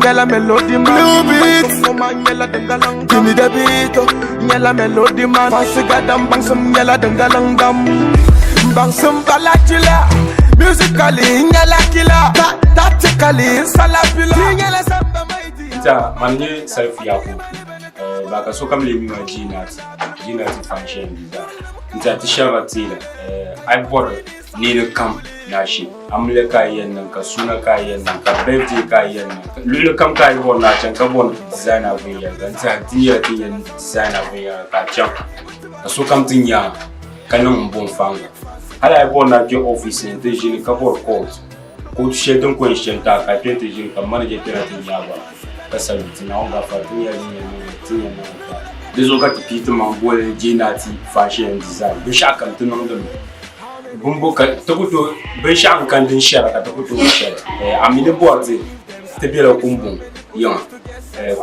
Nyɛla melody man. Blue beat. Kuma nyɛla dingalang. Give me the beat. Oh. Nyɛla melody man. Fasiga dam bangsim nyɛla dingalang dam. Bangsim balachila. Musically nyɛla killer. Tactically salapila. Nyɛla samba maiti. Nta man nyɛ Salifu Yakubu ba ka sokam lee mi ma G-Nati G-Nati Fashion Design nta ti shɛba teela a yi bɔri neeni kam ni a she amiliya ka a yɛn niŋ ka suuna ka a yɛn niŋ ka birthday ka a yɛn niŋ luɣili kam ka a yi bɔri ni a chaŋ ka bɔri ni ti design a binyɛra n tiɛha ti nyɛla tin yɛn design a binyɛra ka a chaŋ ka sokam ti nya a ka niŋ m bo n faŋga hali a yi bɔri ni a kpe office ni nti ʒini ka bɔri court kootu shɛli din ko n shɛm ti a ka a kpe nti ʒini ka manager kpɛna ti nya a gba ka salute Naawuni gafara ti nyɛla din yɛn niŋ ti yɛn niŋ ka di zuɣu ka ti pii ti maŋ boli J-Nati Fashion and Design binshɛɣu kam ti niŋdimi bimbo ka ti ku tooi binshɛɣu n kani din shɛra ka ti ku tooi shɛli a mi ni bɔri ti ti bela Kumbuŋ yiŋa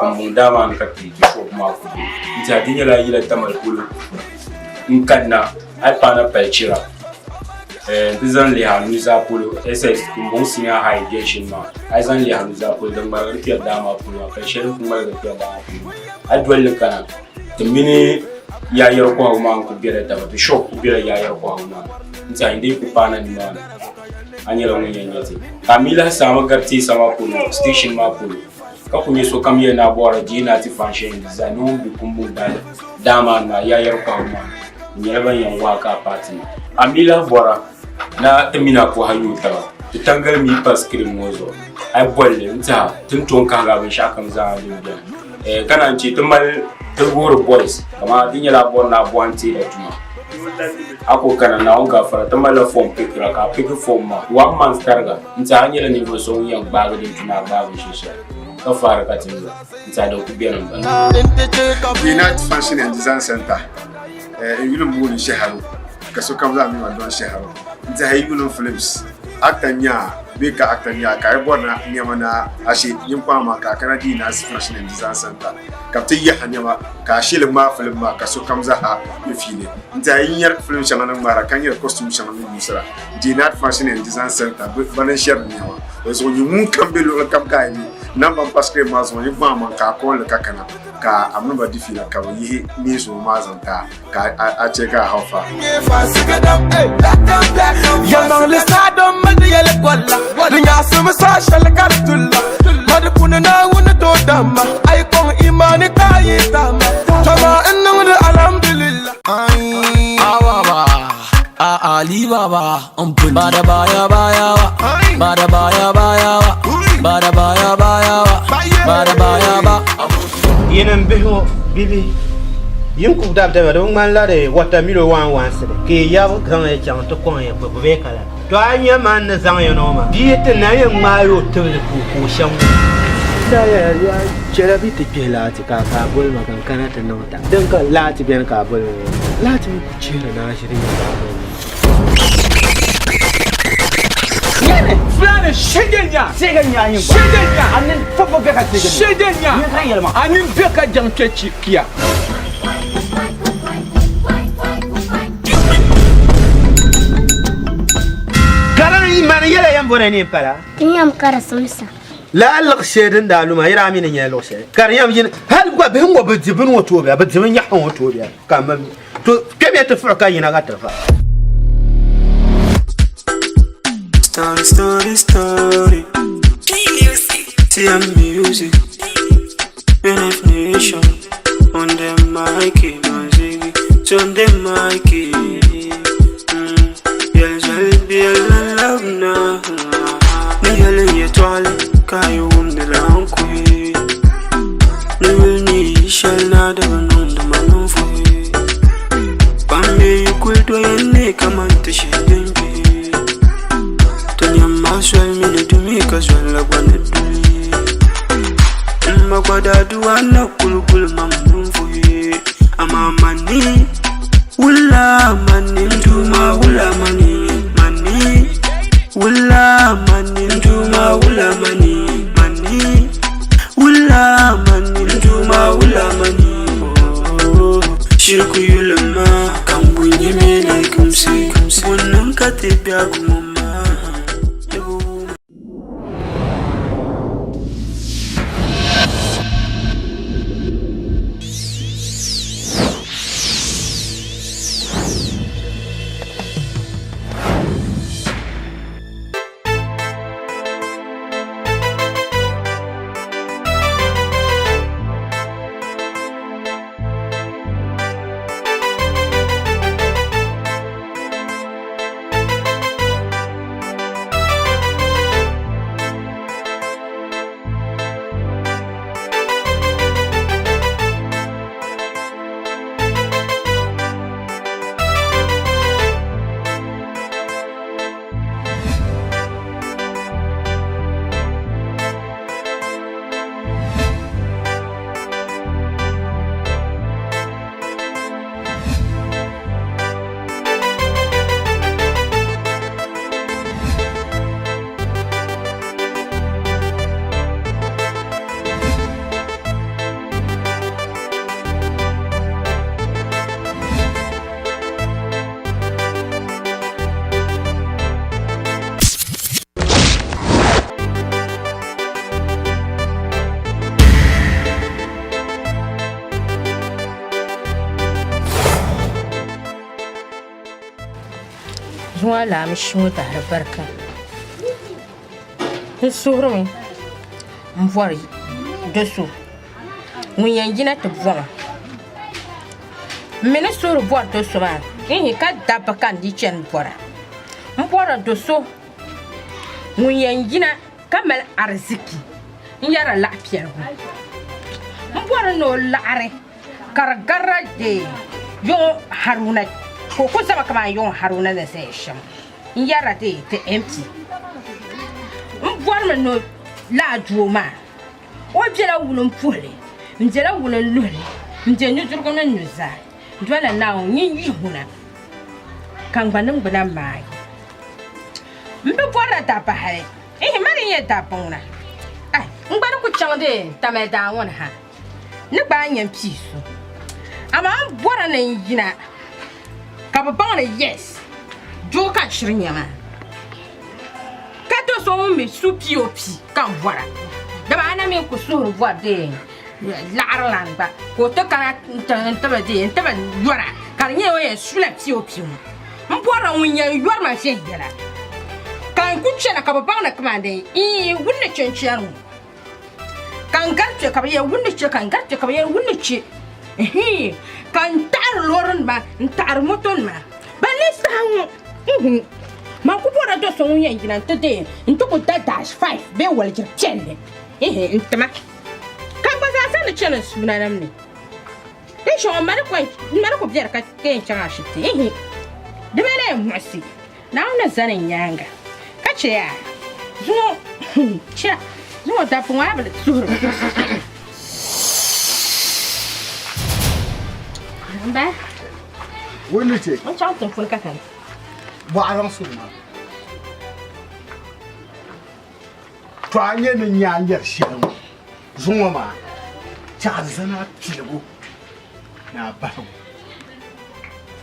Kumbuŋ daa maa ni ka ti shop maa ku be n tiɛha di nyɛla yila Tamale polo n kanna a yi paana pali chira n ti zaŋ lihi a nuzaa polo SS Kumbuŋ Senior High Junction maa a yi zaŋ lihi a nuzaa polo din ŋmaligiri kpɛri daa maa polo maa pali shɛli din ku ŋmaligiri kpɛri daa maa polo maa a yi doli li kana ti mini yaayɛri kɔhigu maa n-ku bela taba ti shop ku bela yaayɛri kɔhigu maa ni n-tiɛha n dii ku paana nimaani a nyɛla ŋun yɛn nya ti ka a mi lahi saami gari teesa maa polo station maa polo ka ku nyɛ sokam yɛli ni a bɔrila G-Nati Fashion Design ni ŋun be Kumbuŋ daa maa ni maa yaayɛri kɔhigu maa ni di nyɛla ban yɛn waai ka a paai ti na. A mi lahi bɔra ni ti mini a kɔha yooi taba ti tangali mii pa screen ŋɔ zuɣu a yi boli li n-tiɛha ti ni tooi kahigi a binshɛɣukam zaa din beni. Eh, ka naan che ti mali ti guhiri boys kamani di nyɛla a bɔri ni a bɔhim teela tuma a ku kana Naawuni gafara ti malila form pickira ka a piki form maa one month tariga n tiɛha a nyɛla ninvuɣu so ŋun yɛn gbaagi din tu ni a gbaagi shɛ shɛli ka faari ka ti lu n tiɛha din ku beni m bala. Unite Fashion and Design Center n yuli m booni Shɛharu ka sokam zaa mi ma Don Shɛharu n tiɛha yi yuli n films actor n nyɛ a bee ka actor nyɛ a ka a yi bɔri na nɛma na ashe nyin kpaŋ maa ka a kana Dina's Fashion and Design Center ka bɛ ti yaha nɛma ka a sheli ŋmaai film maa ka sokam zaaha ni fiili n tiɛha yi nyari film shɛŋa ni ŋmaara ka nyari costume shɛŋa ni yuusira Dina's Fashion and Design Center bɛ ni shɛri nɛma di zuɣu nyin ŋun kam be luɣili kam ka a yi mi namba m pa screen maa zuɣu nyin kpaŋ maŋ ka a call li ka kana ka a mini ba di fiila ka bɛ yihi neesim maa zaŋ ti a ka a chɛ ka a how far. Yɛlimaŋli saadom mali di yɛli golla di nyaɣisimi saha shɛli ka di tulla ma di puuni Naawuni tooi damma a yi kɔŋ imaani ka a yi tahima tɔma n niŋdi alhamdulillah. Ababa, a Ali Baba, bada baya baya wa, bada baya baya wa, bada baya baya wa, bada baya ba. Yinim bihi ŋɔ, bibihi, yin kub dabdaba di bi ŋmanila di watamilo waan waansili, ka yi yab zaŋ ya chaŋ ti kɔŋ ya bɛ bee ka la. To a nya man ni zaŋ ya na ŋɔ maa, di yi ti na yɛn ŋmaai o tibili ka o shɛm ŋɔ. N-daa yɛli ya, Chɛla bɛ ti kpihi laati ka a boli ma ka n kana ti niŋ ta. Din ka laati beni ka a boli ma ŋɔ, laati mi ku chihiri ni a ʒiri nyɛ ka a boli ma. Fulani shege nya. Shege nya yin gba. Shege nya. Anin fofo be ka shege. Shege nya. Yin kan yelma. Anin be ka jaŋ kpe chi kia. Karim yi mani yɛla yɛn bɔra ni pala. Ti nyam ka di simsa. Lala luɣ shɛli din daa lu maa yi daa mi ni nyɛla luɣ shɛli ka di yɛn yini hali gba bihi ŋɔ bi di bini ŋɔ tooi bia bi di binyaɣu ŋɔ tooi bia ka m to kpɛmiya ti fuɣi ka yina ka ti va. Story, story, story. TM music. NF Nation. On the mic, on Ziggy. On the mic. Yɛli biɛla labina. Ni yɛli yɛtɔɣili ka yi wumdi la n kuhi. Ni yuli ni yi shɛli na di bi niŋdi ma ninvuhi. Ban mi yi kuli doya ni kaman ti shee din kpi. Ti nyamma soli mi ni di mi ka zoli la gba ni duli. M ma gba daa duwa na kuli guli ma ninvuhi. Amaa mani wula mani n Duuma wula mani mani wula mani n Duuma wula mani mani wula mani n Duuma wula mani oh, shiriku yuli ma ka n bu nyɛ mi like kumsi bun niŋ ka ti biɛhigu ŋɔ maa di bi wum. Zuŋɔ alaamisi ŋɔ tahiri barika. N suhurimi m bɔri do so ŋun yɛn yina ti bɔma. M mi ni suhuri bɔri do so maa ihi ka dabba ka n di chani bɔra. M bɔrila do so ŋun yɛn yina ka mali ariziki n yɛrila laɣ piɛligu. M bɔri ni o laɣiri ka di garila dee yuŋ Haruna ka o ku zami kaman yuŋ Haruna ni zaya shɛm n yɛrila dee ti MP. M bɔrimi ni lala doo maa o bela wulimpuhili m-bela wulinluhili m-be nudirigu mini nuzaa dolila Naawuni nyin yihi ŋuna ka n gba niŋgbuna maai. M bi bɔrila dabba hali. Ihi, mani n-nyɛ dabba ŋuna. Ai, n gba ni ku chaŋ dee Tamale daa ŋɔ ni ha, n ni gbaai n-nyɛ m pii so. Amaa m bɔri ni n yina ka bɛ baŋ ni yes, doo ka n shiri nya maa. Ka do so ŋun mi su POP ka n bɔra. Dama a na mi ku suhuri bɔri dee laɣiri lan gba ka o ti kana n-ti bi dee n-ti bi yɔra ka di nyɛla o yɛn sula POP ŋɔ. M bɔrila ŋun yɛn yɔri ma viɛnyɛla ka n ku chana ka bɛ baŋ ni kaman dee iin wun ni che n-chani ŋɔ ka n gari kpe ka bɛ yɛli wun ni che ka n gari kpe ka bɛ yɛli wun ni che ihii ka n taɣiri loorinima n taɣiri motonima ban lee saha ŋɔ ihi man ku bɔrila do so ŋun yɛn yina nti dee nti ku da dash five bee waligiri piɛlli ihi n-ti ma ka n gba zaa sa ni chani n suunanim ni. Din shɛŋa m ma ni ku biɛri ka yɛn chaŋ ashibiti, ihi, di mi na yɛn muɣisi Naawuni ni zani n nyaaŋa ka chɛ ya zuŋɔ, chɛ zuŋɔ dabba ŋɔ a bi suhiri ma. Wunni chɛ. N chaŋ tiŋ puni ka kani. Bɔɣa zaŋ suhu ma. To a nyɛ ni nya a nyɛri shɛli ŋɔ zuŋɔ maa, chɛ a zani a piligu ni a bahigu.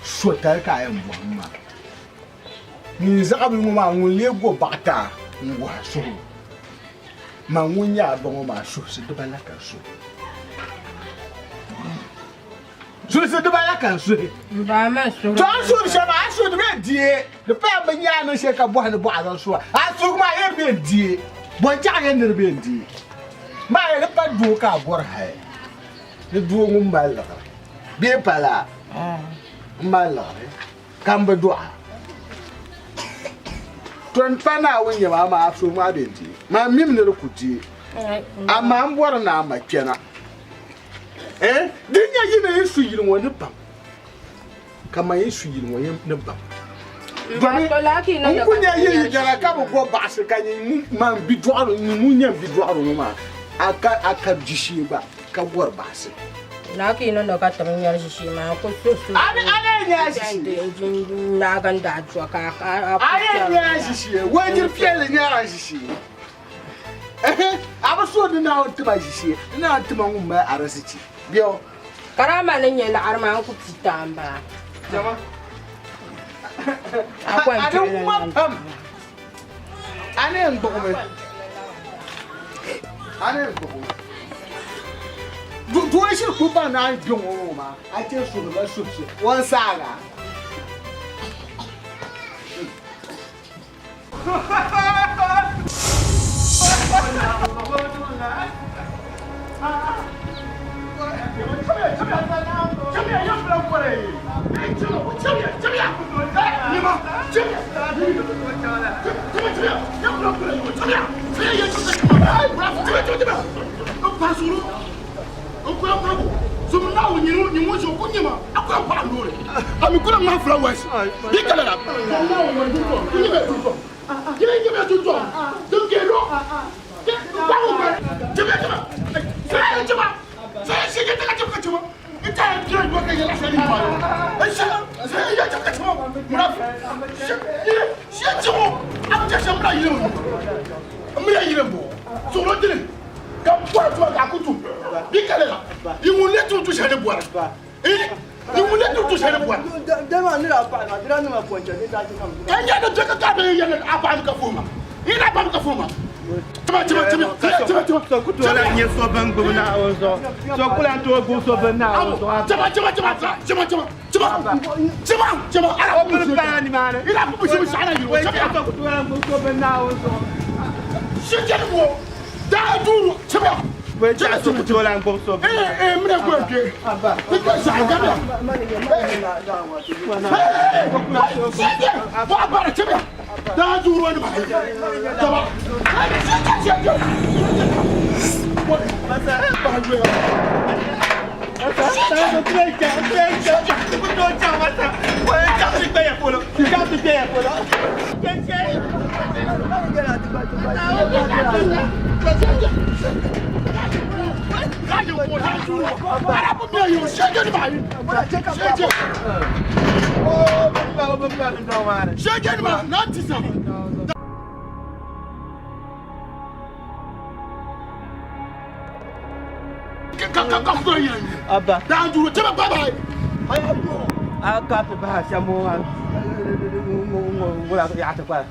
Sotali ka a yɛn bɔhim maa. Nyin zaɣibili ŋɔ maa ŋun lee go baɣa ti a n-guhi a suhu. Man ŋun nyɛ a ba ŋɔ maa suhisi dibala ka n suhi. Suhisi dibala ka n suhi. To a suhiri shɛm a suhi di bee die di paya bi nya a niŋ shɛli ka bɔhi ni bɔɣa zaŋ suhi a suhigu maa yɛn bee die bɔnchaɣu yɛn ni di bee die maa yɛn di pa doo ka a bɔri hali ni doo ŋun mali liɣiri bee pa laa n mali liɣiri ka n bi dɔɣa to n pa Naawuni nyɛ ma amaa a suhu maa bee die maa mimi ni di ku die amaa n bɔri ni a ma kpɛna Eh, di nyɛ yi ni yi su yili ŋɔ ni baŋ ka man yi su yili ŋɔ ni baŋ. Domi n ku nyɛ yi yidana ka bi go baɣisi ka nyin man bidɔɣiri nyin ŋun nyɛ n bidɔɣiri ŋɔ maa a ka a ka ʒishee gba ka gɔri baɣisi. Laaki yi niŋdi ka ti bi nyari ʒishee maa ku su su. A ni a lee nyɛ a ʒishee. Naagi n daa dua ka a A lee nyɛ a ʒishee. Waljiri piɛlli nyɛ a ʒishee. Ɛhɛ, a bi suhi ni Naawuni ti ma ʒishee, ni Naawuni ti ma ŋun mali arizichi bɛ o. Karama ni nyɛ laɣiri maa n-ku ti taai m-bala. Jama, a di wuma pam, a ni yɛn gbuɣimi, a ni yɛn gbuɣimi. Doo shiri ku baŋ ni a ni be ŋɔ ŋɔ maa, a chɛ suhirila suhisi o ni saag a. So ku tooi lan nyɛ so bɛn gbibi Naawuni zuɣu. So ku lan tooi gbibi so bɛn Naawuni zuɣu. O pili pala nimaani. Wei chɛ so ku tooi lan gbibi so bɛn Naawuni zuɣu. Wei chɛ so ku tooi lan gbibi so bɛn Abba. Abba. A ka ti bahi shɛm ŋɔ maa ŋɔ yaɣa ti kpala.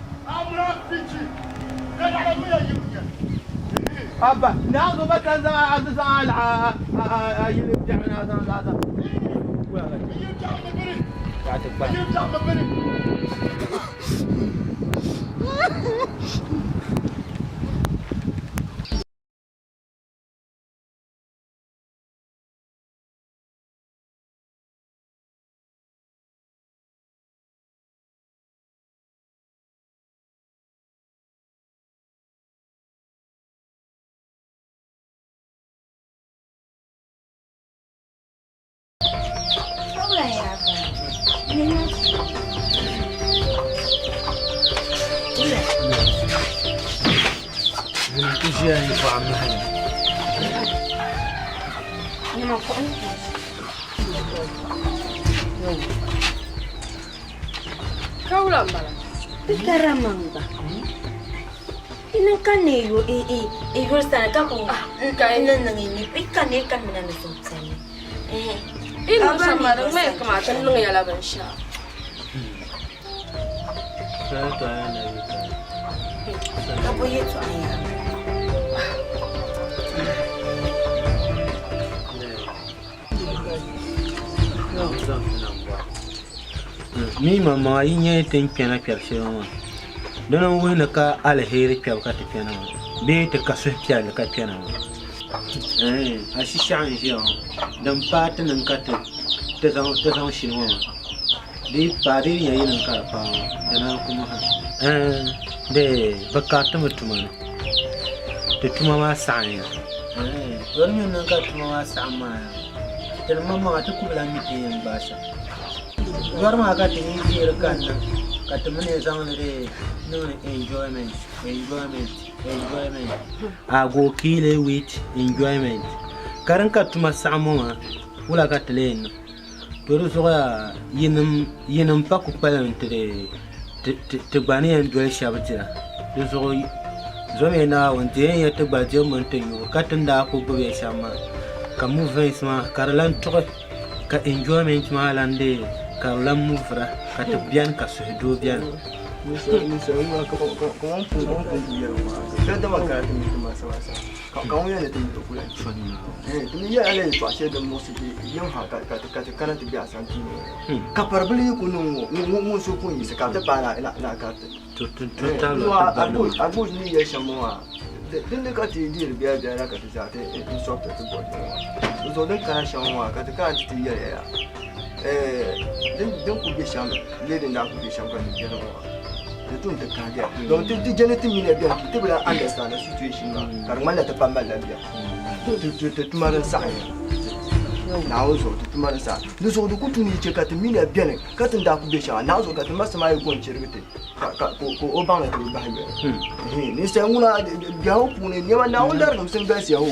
Abba, naa zo ba ka zaŋ a zaŋ a laɣa a yili biɛɣu na zaŋ zaŋ zaŋ. Yaɣa ti kpala. Kawula m-bala. Di karama gba. Ini ka ne yo e e e yuri sani ka ku n niŋ ni i ka ne ka mina ni suhupiɛlli. I niŋ shɛm maa di ŋmaya kaman ti niŋ ya la binshɛɣu. Ka bo yɛltɔɣa n-yɛra bala? Mi maŋmaŋa yi nyɛ ti ni kpɛna kpɛbu shɛli ŋɔ maa, dina n-wuhi ni ka aliheri kpɛbu ka ti kpɛna maa bee ti ka suhupiɛlli ka kpɛna maa. A shishɛɣu n-ʒiya ŋɔ, din paai ti niŋ ka ti zaŋ shili ŋɔ maa, di yi paai di yi nyɛ yi niŋ ka di paai ŋɔ, di naan ku maha. Bɛ karitimi tuma ni, ti tuma maa saɣimya. Di ni niŋ ka tuma maa saɣim maa yaa, ti ni maŋmaŋa ti ku bi lahi mi ti ni yɛn gbaai shɛm. Yɔri maa ka ti yi deeri kanna ka ti mi ni zaŋ li dee niŋdi enjoyment, enjoyment, enjoyment. I go kill it with enjoyment. Ka din ka tuma saɣim ŋɔ maa, wula ka ti lee niŋ? To di zuɣu yaa yinim pa ku kpalim ti ti gba ni yɛn doli shɛba dira. Di zuɣu zomiya Naawuni di yɛn ya ti gba dibu mini ti nyubu ka ti ni daa ku gbubi ya shɛm maa ka movements maa ka di lan tuɣi ka enjoyment maa lan dee ka di lan movira ka ti beni ka suhudoo beni. Ka ŋun yɛli ni ti mi o kuli ti mi yɛla la yɛltɔɣa shɛli din muɣisi ti yiŋ ha ka ti kana ti be a sani ti ni ŋɔ. Ka paribili yi ku niŋ ŋɔ ŋun suhu ku n-yiɣisi ka bɛ ti paai ni a kariti. Agbooji ni yɛli shɛm ŋɔ maa, dindi ka ti deeri biɛla biɛla la ka ti zaa ti n-sɔbiti ti bɔdi ŋɔ maa. Di zuɣu din kana shɛm ŋɔ maa ka ti kana ti ti yɛli ya yaa din kuli be shɛm lee din daa kuli be shɛm ka di beni ŋɔ maa. Di tu n-ti kahigiya domin ti je ni ti mini ya beni ti bi lan understand the situation maa ka di ŋmanila ti pa malila bia ti tuma din saɣim ya Naawuni zuɣu ti tuma din saɣim di zuɣu di ku tu ni yi che ka ti mini ya beni ka ti ni daa kuli be shɛŋa Naawuni zuɣu ka ti masim maa yi go n-chirigi ti ka o baŋ ni ti bi bahi yoli ninsal ŋuna biɛhigu puuni nɛma Naawuni darigimsim galisiya o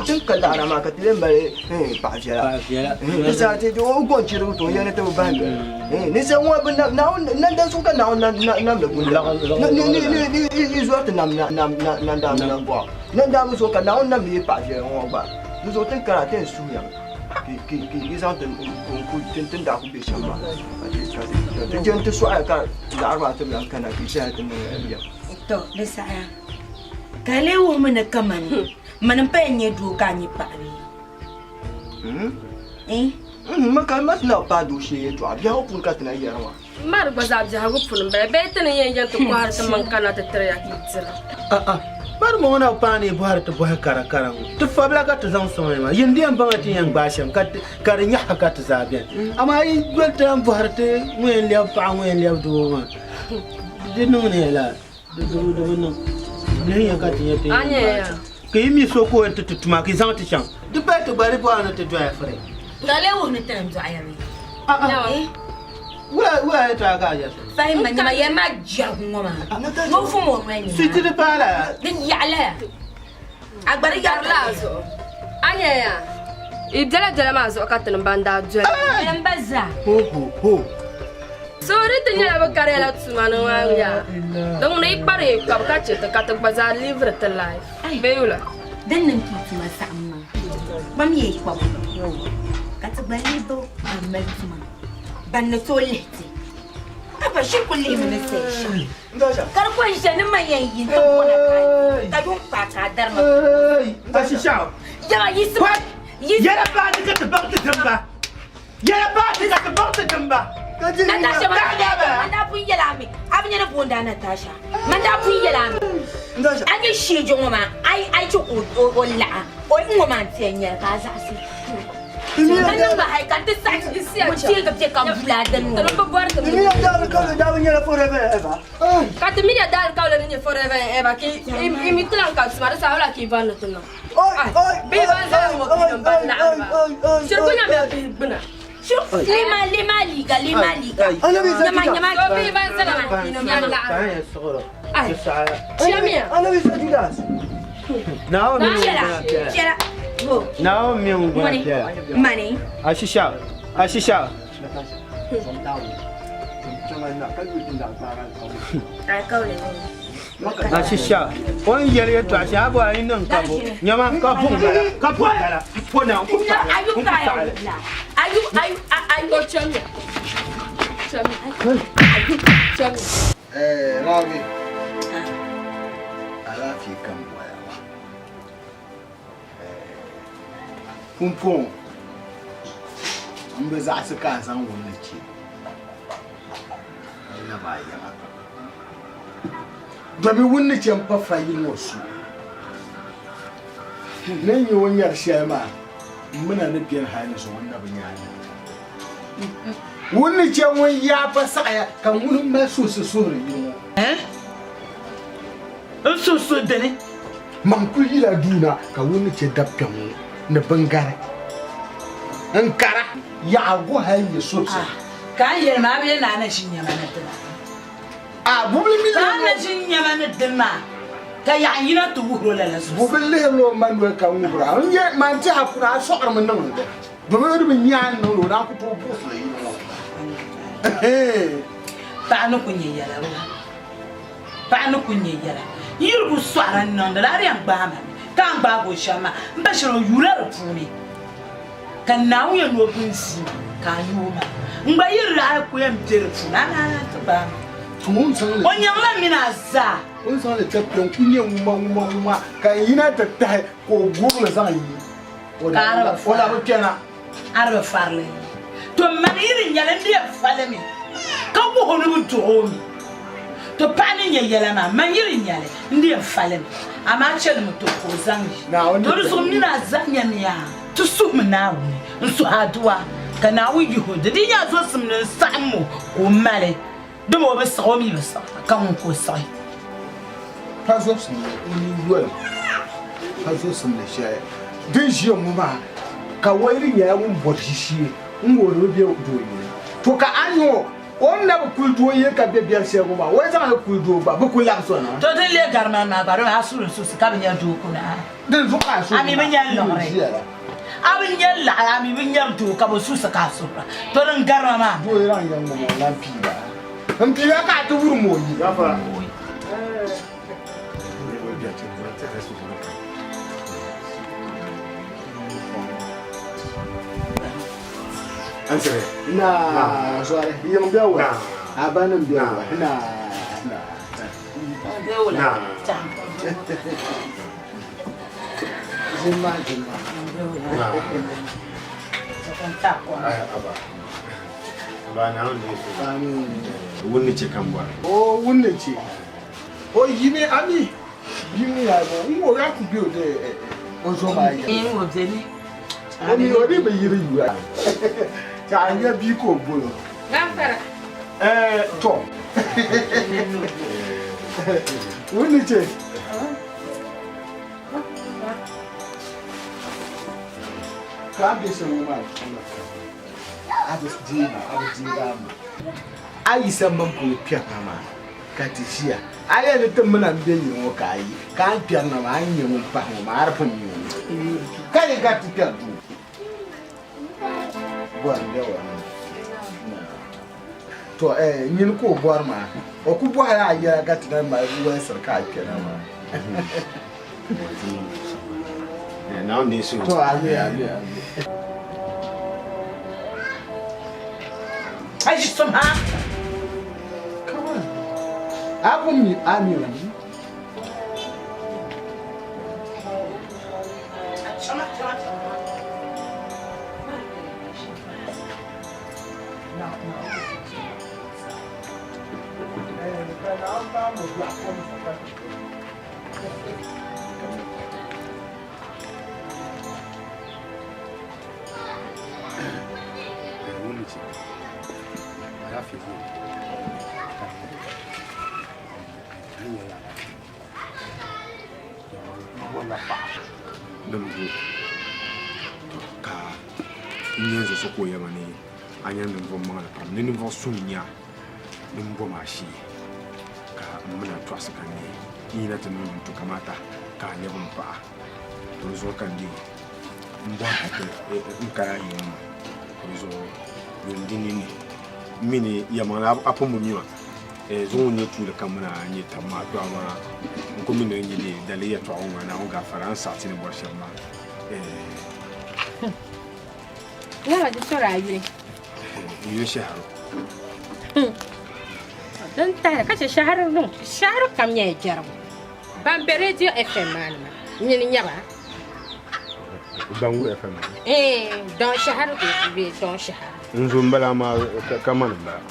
ti ni ka laɣira maa ka ti lee mali paɣa viɛla di saha ti o go n-chirigi ti o yɛli ni ti bi bahi yoli ninsal ŋuna bi Naawuni nandan zuɣu ka Naawuni namdi gunda ni zɔri ti nam nandaamba nambɔɣu nandaamba zuɣu ka Naawuni namdi yi paɣa viɛla ŋɔ gba di zuɣu ti ni kana ti ni suhuya ki zaŋ ti ni daa kuli be shɛm maa ka ti je n-ti sɔɣiya ka laɣiri maa ti bi lahi kana ka yi ʒɛya ti niŋ ya. To, di saɣiya. Ka a lee wuhimi ni kamani mani m-pa yɛn nyɛ doo ka a nyɛ paɣa bee? Eh? Ma ka ma ti na paai doo shee yɛltɔɣa biɛhigu puuni ka ti na yɛri maa. M ma di gba zaa biɛhigu puuni m-bala bee ti ni yɛn yɛn ti kɔhiri ti maŋ kana ti tiri ya ka yi dira. A'a, ma di mɔŋɔ na bi paai ni yi bɔhiri ti bɔhi kara kara ŋɔ. Ti fabila ka ti zaŋ sɔŋ ya maa. Yin di yɛn baŋ ya ti ni yɛn gbaai shɛm ka di nyaɣi ka ti zaa beni. Amaa yi doli ti lan bɔhiri ti ŋun yɛn lɛbi paɣa ŋun yɛn lɛbi doo maa, di niŋdi ya lala. Di bi niŋ. Lihi ya ka ti nya ti yɛn gbaai shɛm. Ka yi mi so ka o yɛn ti ti tuma ka yi zaŋ ti chaŋ. Di pali ti gba di bɔhiri ni ti doya firi. Ka lee wuhi ni ti ni dɔɣi ya bee? A'a. Wula wula yɛltɔɣa ka a yɛli? Fahimma nyama yɛli ma jɛrigu ŋɔ maa ni o fom o noli ni Siti di paai la ya. Di yaɣi la ya. A gba di yaɣi la zuɣu. A nya ya, yi bela biɛla maa zuɣu ka tinim ban daa doli. Tinim ba zaa. Ho ho ho. So di ti nyɛla bɛ kariyala tuma ni maa ya. Di ŋuni yi kpari yi kpabu ka che ti ka ti gba zaa liiviri ti life. Bee wula? Din niŋ ka yi tuma saɣim maa, kpam ya yi kpabu ka ti gba liibi ban mali tuma. Ban ni tooi lihi ti, ka pa shiri ku lihimi ni saha shɛli. Ka di kɔŋ ʒe ni man yɛn yi nti bɔna ka a di, ka yuŋ paai ka a dari ma. Yɛma yiɣisima, yiɣisima. Yɛla paati ka ti baŋ ti dimba. Yɛla paati ka ti baŋ ti dimba. Natasha, man daa pun yɛl a mi, a bi nya ni booni a Natasha. Man daa pun yɛl a mi, a ni sheejo ŋɔ maa, a yi chɛ ka o laɣa, o ŋɔ maa nti yɛn nyɛli ka a zaɣisi. Ka niŋ ba hali ka n ti saɣi ŋun teegi bɛ ka bula din ŋɔ. Ka ti mi ya daalikauli ni nyɛ forever and ever ka i mi ti lan ka tuma di saha wula ka i bɔri ni ti niŋ. Bihi ban zaya ŋɔ bihi nim ban laɣim ba. Shiri ku nyamiya bihi gbuna. Lema lema liiga lema liiga. Nyama nyama. So bihi ban zaya ŋɔ bihi nim ban laɣim. Chamiya. Naawuni mi Chela ŋun gbana piɛla. chela. Bo. Naawuni mi ŋun gbana Mani. piɛla. Mani. Ashisha ashisha. Alikauli ni. Ashisha o ni yɛli yɛltɔɣa shɛli a bɔra yi niŋ ka bo nyama ka bo m-bala ka bo m-bala po na n ku taɣili Ayub n ku ka taɣili. ayub la. Ayub ayub ayub. O chamiya. Chamiya. Chamiya. Eh, Rabi. Alaafee ka m bɔya maa. Pumpɔŋɔ m bi zaɣisi ka a zaŋ wunni chɛ n-lab a yiŋa. Domi wunni chɛ m-pa fa yili ŋɔ su. Ni n nya o ni nyari shɛli maa, m mi na ni beni hal ni zuŋɔ n na bi nya a nina. Ŋun ni chɛ ŋun yaa pa saɣiya, ka ŋuni m-mali suhisi suhiri yili ŋɔ. N suhu suhi dini. Man kul yila duu na ka ŋun ni chɛ dabkpɛm ŋɔ ni biŋgari n-kara. Yaɣigu hal nyɛ suhisi. Ka a ni yɛli ma, a bi yɛli ni a na ʒi nyama ni dima? A bubili mi Ka a lihirila na ʒi nyama ni dini maa, ka yaɣi yina ti wuhir o lala zuɣusaa. Bubili lihirila o ma noli ka ŋubira. N yɛli ma, n tɛha puni a sɔɣirimi niŋdi li. Domin o di bi nya a ni niŋdi o daa ku tooi buɣisili yili ŋɔ. Paɣa ni ku nya yɛla wula? Paɣa ni ku nya yɛla. N yi di ku sɔɣira n-niŋdi li, a di yɛn gbaai ma mi. Ka a ni gbaagi o shɛm maa, m ba shɛli o yuula di puuni. Ka Naawuni yɛn ni o bini ʒii ma ka a yooi ma. N gba yi di daa ku yɛn be di puuni, a naan ti gbaai ma. O nyaŋla m mini a zaa. O ni zaŋ li ti kpe n-ku nyɛ ŋuma ŋuma ŋuma ka n yina ti tahi ka o guri li zaŋ yi. O na bi kpɛna. A di bi farili. To mani yi di nyɛli n di yɛn fali mi ka wuhi o ni bi duɣi o mi. To paɣa ni nyɛ yɛla maa mani yi di nyɛli n di yɛn fali mi amaa chɛli mi to ka o zaŋ yi. To di zuɣu m mini a zaa nyamiya ti suhimi Naawuni n suhi aduwa ka Naawuni yihi o di di nyɛ a zosim ni n saɣim o ka o mali dama o bi siɣi o mi bi siɣi ka ŋun ka o siɣi. Pa zosimli o ni yoli pa zosimli shɛli din ʒiya ŋɔ maa ka wayiri nyɛla ŋun bɔri ʒishee n-ŋoori bi be doo yili. To ka a nya o, o ni na bi kuli doo yili ka be biɛri shɛli ŋɔ maa, o yi zaŋ li kuli doo gba, bɛ ku labisi o na. To din lee gari ma maa gba, dama a suhuri n-suhisi ka bi nya doo kuni a. Din zuɣu ka a suhuri A mi bi nya liɣiri. ʒiya la. A bi nya laɣiri, a mi bi nyari doo ka bi suhisi ka a suhira. To din gari ma maa. Doo yi lan yɛn ŋum o lan pii ba. M piiya ka a ti wurim o yi. Na, sorry. Yiŋ bɛ wa. A ba nim bɛ wa. Na, na. Zimma zimma. Ba na wunni che kan bɔri. O wunni che. O yimi ami bimi ya bo n wo ya ku bi o de o zo ma ya. N wo beni. O mi o di bi yiri yura. Ta anya bi ko bolo. Gafara. Eh to. Wunni che. Ka bi se wo ma. A bi diiba a bi diiba ma. A yi sa man kuli kpɛrina maa ka ti ʒiya a yɛli ni ti mina m-be yi ŋɔ ka a yi ka a ni kpɛrina maa a ni nyɛ ŋun pahi ŋɔ maa a di pun nyɛ o ka yi ka ti kpɛri duu bɔri n bɛ wa to nyini ka o bɔri maa o ku bɔhila a yɛla ka ti na mali wɛlisiri ka a kpɛna maa to ami ami ami Ayi sum ha. Come on. Abu mi ami o. Ka n nyɛ zuɣu so ka o yɛma ni a nyɛla ninvuɣ maŋli pam ni ninvuɣ suŋ n-nyɛ a ni m bo ma ashee ka m mini a tɔɣisi ka neei n yina ti niŋ din tu kamata ka a lɛbi m paɣa. To di zuɣu ka n dii m bɔri ha ti n kali a yiŋ maa. To di zuɣu yuun di ninni m mi ni yɛlimaŋli a pun bi mi ma. Zuŋɔ n-nyɛ tuuli kam mini a nyɛ tab maa to amaa n ku mi ni di nyɛ dee daliri yɛtɔɣa ŋɔ maa Naawuni gaafara a ni saɣi ti ni bɔri shɛm maa. Lala di sɔri a yuli. N yuli Shɛharo. Din tahi ka chɛ Shɛharo niŋ Shɛharo kam nyɛla jɛrigu. Ban be Radio FM maa ni maa nyini n-nyɛ ba. Bangu FM maa? Ee, Don Shɛharo bee Don Shɛharo. N zo m-bala amaa ka mani m-bala.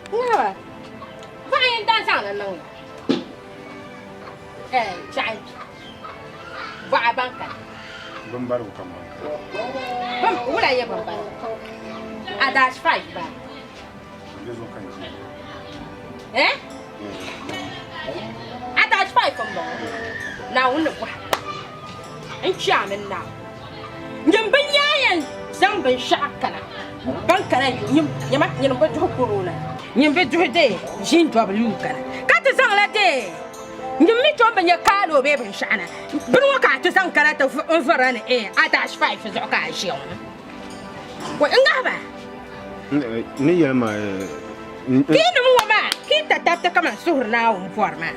Lala paɣa yɛn daa zaŋli niŋ la. Eh, chɛɣu bɔɣa ban kani. Bimbarigu kam ban kani. Bim, wula n-nyɛ bimbarigu? A dash 5 ba. Di zuɣu ka n ʒiya. Eh? A dash 5 m-bɔŋɔ. Naawuni ni bɔhi n kpi a mini Naawuni. Nyin bi nya yɛn zaŋ binshɛɣu kana ban kana nyama nyin bi duhi corona nyin bi duhi dee ʒin W kana ka ti zaŋla dee nyin mi tom bi nya kaalo bee binshɛɣu na bini ŋɔ ka a ti zaŋ kana ti n vurila ni eh a dash 5 zuɣu ka a ʒiya ŋɔ wai n ŋahi ba Ni yɛli ma Kiinim ŋɔ maa kii tatabti kaman suhuri Naawuni bɔri maa.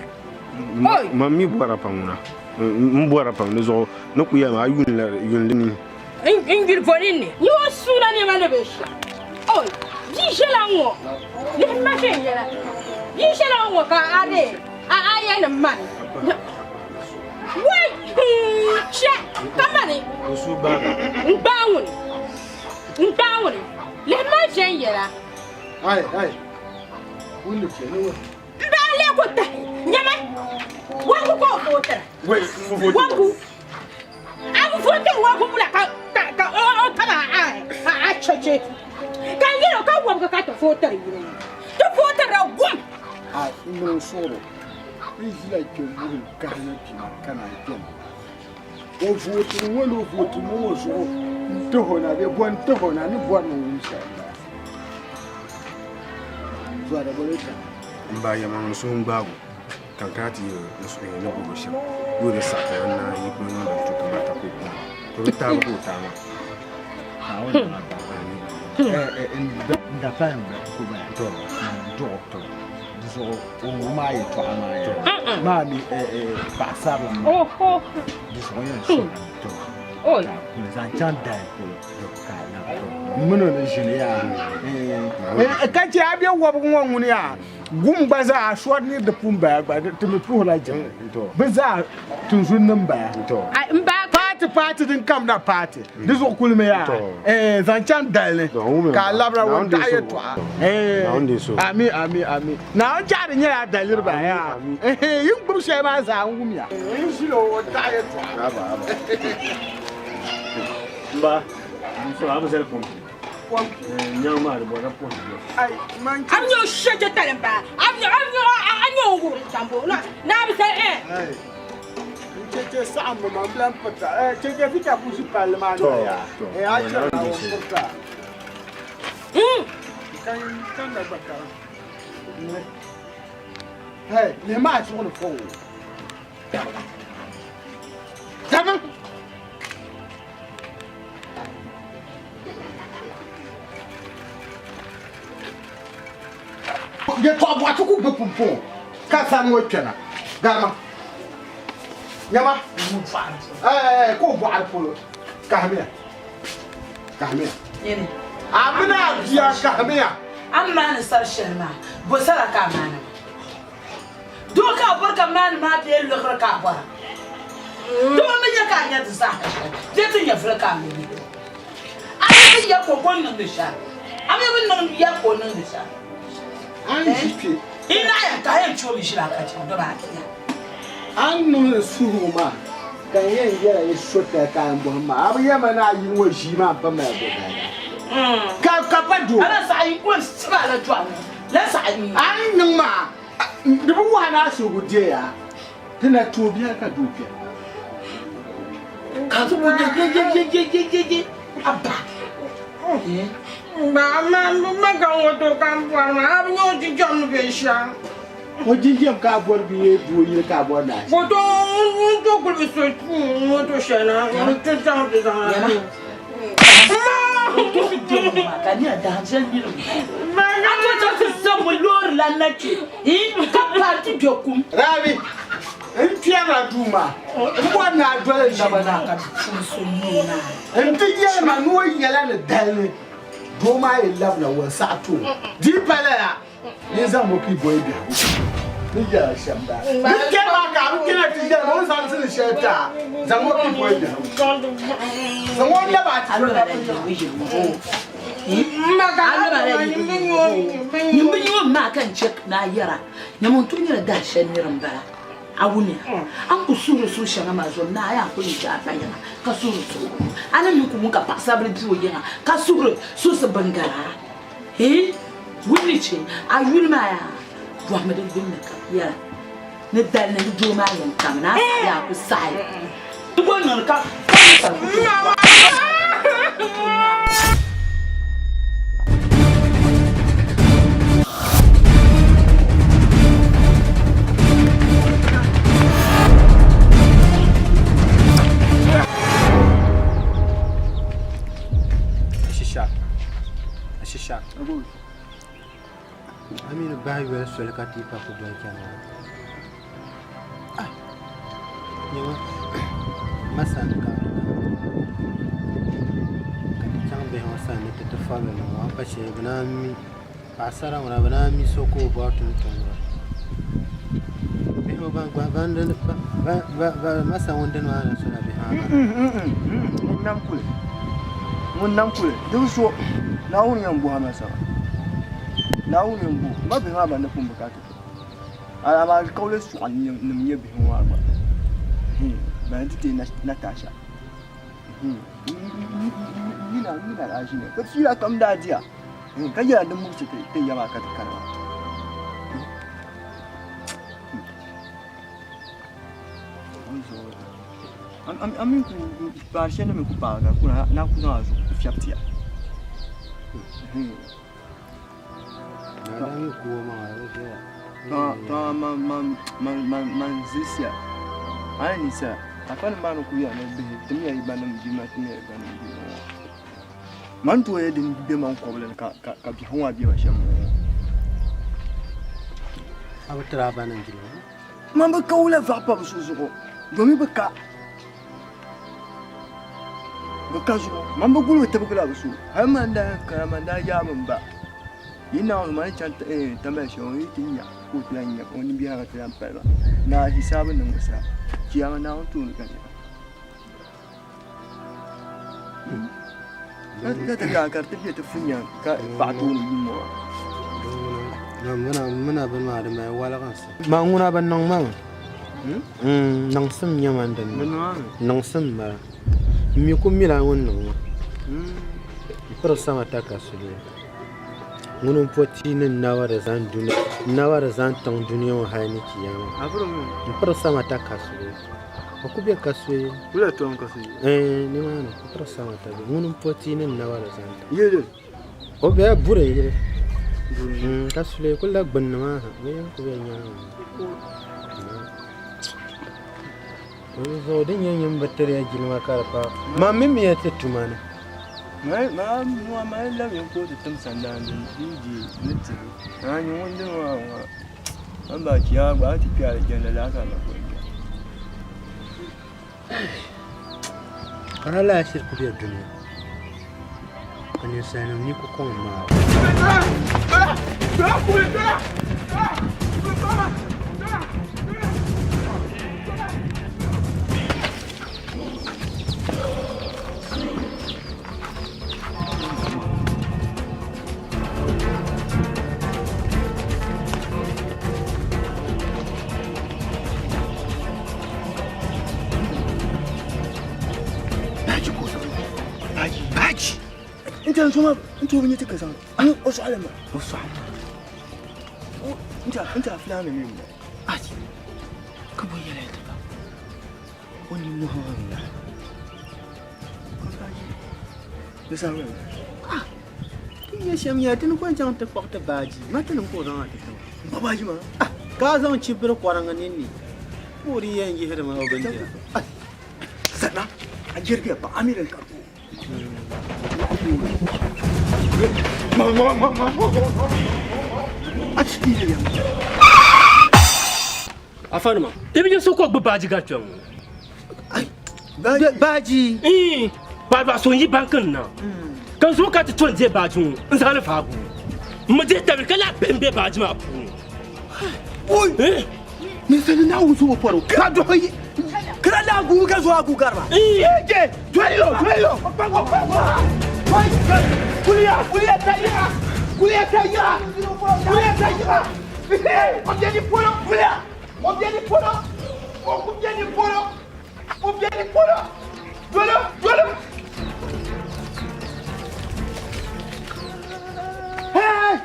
Oi! Man mi bɔra pam ŋuna. M bɔra pam di zuɣu ni ku yɛli ma a yuuni li ni. N yuli bo ninni. Ni o suuna nɛma ni binshɛɣu. Oi! Bia ʒiɛla ŋ-ŋɔ. Lihi ma viɛnyɛla. Bia ʒiɛla ŋ-ŋɔ ka a dee a aayanim mani. Wai! Hii! Chɛ ka mani. N gbaai ŋuni. N gbaai ŋuni. Lihi ma viɛnyɛla. Ai! Ai! Wunni chɛ ni ŋuni. N daa lee ku tahi nyama wɔbigu ka o vootira. Wɔbigu. A bi vootiri wɔbigu wula ka ka ka o o taba a a a cheche. Ka n yɛl o ka wɔbigu ka ti vootiri yino ŋɔ. Ti vootirila gum. A n niŋ suɣuro n ʒila kpe wuhim kahi na kpima ka naan kpɛma. O vootiri ŋɔ ni o vootiri ŋɔ ŋɔ zuɣu n tahi o na bee bɔ n tahi o na ni bɔri ni o wum shɛli m-bala. Zɔri bi di kana. M ba yɛlimaŋli suhu n-gbaag o, ka n kana ti yɛl o n suhu ni bɔbi shɛm, yi o di saɣi ka n naai yi kuli niŋ din tu kamata ka o ku ma. To di taai ka o taai maa. Naawuni ni ma ba. N da pahim ku bala. Duɣu. Di zuɣu o wum a yɛltɔɣa maa yaa. Maa mi paɣasarili maa. Di zuɣu yɛn suhimi ka a kuli zaŋ chaŋ dali polo ka a labi. M mini o ni ʒini yaa. Ka che a be wɔbigu ŋɔ ŋuni yaa. Gum gba zaa shɔri ni di pun baya gba ti mi puhila jiŋli. Bɛ zaa tinzun nim baya. Paati paati din kam na paati di zuɣu kuli mi yaa eh, zaŋ chaŋ dali ni ka a labira ŋun taɣi yɛtɔɣa. Eh, ami ami ami. Naawuni chaɣiri nyɛla a daliri ba yaa. Eh, yin gbubi shɛli maa zaa n wumya. N ʒila o taɣi yɛtɔɣa. Mba, a bi zali pɔmpi. A nyɛ o shɛjɛ tali m-bala. A nyɛ o wuhiri tambu naa bi sali eh. Cheche saɣimmi ma m-bilan pirita. Cheche fita ku ʒi palli maa noli yaa. A chɛrila o pirita. Kan na gba karim. Hey, lihi maa zuɣu ni fo o. Dama. Yɛtɔɣa bɔɣa ti ku gbi pumpɔŋɔ ka sani ŋɔ kpɛna garima nyama ɛɛ ka o bɔɣiri polo kahimiya kahimiya a mini a bia kahimiya. A ni maani sari shɛli maa, bɔ sara ka a maani maa? Doo ka a bɔri ka maani maa bee liɣiri ka a bɔra? Doo mi nya ka a nya di zaaha shɛli bee ti nyɛvili ka a mi nya. A mi bi ya ka o bo n-niŋdi shɛli. A mi bi niŋ ya ka o niŋdi shɛli. A ni ʒi kpe. Yi naɣ yɛn kahi yɛn choomi ʒili a ka chaŋ dama a ti ya. A ni niŋ n suhigu maa ka n yɛn yɛla yi sotali ka a yɛn bɔhim ma, a bi yɛli ma ni a yili ŋɔ ʒii maa m-pa mali bo bahiga? Ka pa doo. A na saɣi yi ko n-sib a la dɔɣim ŋɔ. A ni niŋ maa, di bi wahi ni a suhigu deei a, ti na tooi biɛli ka doo kpɛri. Ka ti bo yeyeyeyeyeye aba. Ba, ma ma ka ŋɔ to ka n bɔri maa, a bi nya o jinjam ni be shɛm. O jinjam ka a bɔri bee doo yili ka a bɔri ni a ʒi? Ka o to ŋun to kuli bi so moto shɛli na n-ti chaŋ ti zaŋ a. Rabi, n kpɛrila duu maa m bɔri ni a doli n naba na nti yɛli ma ni o yɛla ni dali ni doo maa yi labina wunsaɣi ti o. Di yi pa lala, Ni zaŋ o pii bɔyi biɛhigu ni yɛla shɛm daa. Ni kpɛri maa ka a bi kpɛna ti yɛli ma o ni zaŋ ti ni shɛli ti a, zaŋ o pii bɔyi biɛhigu. Zaŋ o lab a ti Nyimbi nyuo maa ka n chɛ ni a yɛra, nyama n tooi nyɛla dahi shɛli nir m-bala. A wumiya? A ni ku suhiri suhu shɛŋa maa zuɣu, naa yaa kuli n-chɛ a pa yiŋa ka suhiri suhigu. A ni mi ku wum ka paɣisaribila be o yiŋa ka suhiri suhisi bingara. Hii! Wulli che a yuli maa yaa bɔhimi di gbunni ka yɛra ni dali ni di doo maa yɛn kami ni a saɣi yaa ku saɣi di bo niŋdi ka ka ku tooi bɔhi. Ashisha. Ashisha. A mi ni bahi yoli soli ka ti pa ku doli chani maa. Ah! Nyama ma sani ka ka ti chaŋ bihi ŋɔ sani ni ti ti fabili niŋ ba pa shɛli bɛ naan mi paɣasara ŋɔ na bɛ naan mi so ka o bɔri tumtumdiba bihi ŋɔ ban gba ban dini ban ban masa ŋun dini maa na sola bihi maa ŋun nam kuli ŋun nam kuli di bi so Naawuni yɛn bohi a masala Naawuni yɛn bohi ma bihi maa ban ni pun bi ka ti amaa kauli suɣa nim nyɛ bihi ŋɔ maa gba ban ti teei Natasha yina yina daa ʒini ka fiila kam daa diya ka yɛla din muɣisi ti ya maa ka ti kani maa A mi ku paari shɛli ni mi ku paagi ka kuna na ku zaŋ a zuɣu fiɛbi tiya. Man zilisiya a ni ninsala afa nim maa ni ku yɛli ni bihi timiya yi ba nim bia maa timiya yi ba nim bia maa man tooi yɛ din bɛ man kɔbili ni ka biɛhigu maa bɛ ba shɛm ŋɔ. A bi tiri a ba nim jilima? Man bi ka wula vaɣa pa bi so zuɣu domi bi ka bi ka zuɣu man bi guli bi tibigila bi so hali man daa kana man daa yaami n ba. Yi Naawuni maa ni chaŋ Tamale shɛm ŋɔ, yi ti nya ka o ti lan nya o nimbihi maa ti lan pali ba. Naa hisaabu niŋbu saha, Chiyaama Naawuni tooni ka nira. Ka ti kana ka di ti be ti funyaŋ ka paɣa tooni yuun ŋɔ maa. Muna bini maa di mali waliginsi. Man ŋuna bi niŋ ma mi. Niŋsim n-nyɛ man dini maa. Niŋsim m-bala. M mi ku mila ŋun niŋ ma. M piri sama takasuliya. Ŋuni m-po tia ni n naba di zani tiŋ dunia ŋɔ hali ni chiyaama. M piri sama takasuliya. O ku be kasuli. Wula tom kasuli? Eh, nimaani m piri sama tabi. Ŋuni m-po tia ni n naba di zani tiŋ. Yili? O bela buri yili. Buri? Kasuli kuli la gbunni maa ha. Bɛ yɛn ku be nyaaŋa maa. Zuɣu din nyɛ nyin bi tiri ya jilima ka di pa man mi mi ya ti tuma ni. Maa nua maa labi yɛn ka o ti tim sandaani din di di ni tibi. Maa nyɛ ŋun dini maa ŋɔ man ba chiyaama gba a ti kpe alijanna laa ka na kuli kpe. Ka na lahi shiri ku be dunia ka ninsalinim ni ku kɔŋ maa. Baji ko baji baji n tɛri soma n tooi bi nyɛ ti ka zaŋ ni o sɔɣali ma o sɔɣali n tɛri filaani mi ma aji ka bo yɛla ti ba o ni mohi ŋɔ na di saha ah Ti nyɛ shɛm nyɛla ti ni kɔŋ chaŋ ti kpuɣi ti baaji ma ti ni ka o zaŋ a ti ti ma. N kpuɣi baaji maa? Ah, ka a zaŋ chibiri kɔriŋ ninni ka o di yɛn yihiri ma o bindira. Ah, sana a jɛrigiya pa a mi din ka Afanima, i bi nyɛ so ka o gbubi baaji gari kpɛŋ ŋɔ. Baaji? Ii, paɣa so n yi banki ni na ka n zo ka ti to n deei baaji ŋɔ n zaŋ li vaagu. M mi dihi tabili ka lahi bihim be baaji maa puuni. Oi! Ninsali Naawuni so bi pɔri o ka dɔɣi yi kira daa guui ka zo a gu gari ba. Eje! Doli o! Doli o! Kuliya! Kuliya ta yiɣa! Kuliya ta yiɣa! Kuliya ta yiɣa! O bɛ ni polo! Kuliya! O bɛ ni polo! O ku bɛ ni polo! O bɛ ni polo! Doli o! Doli o! Hey!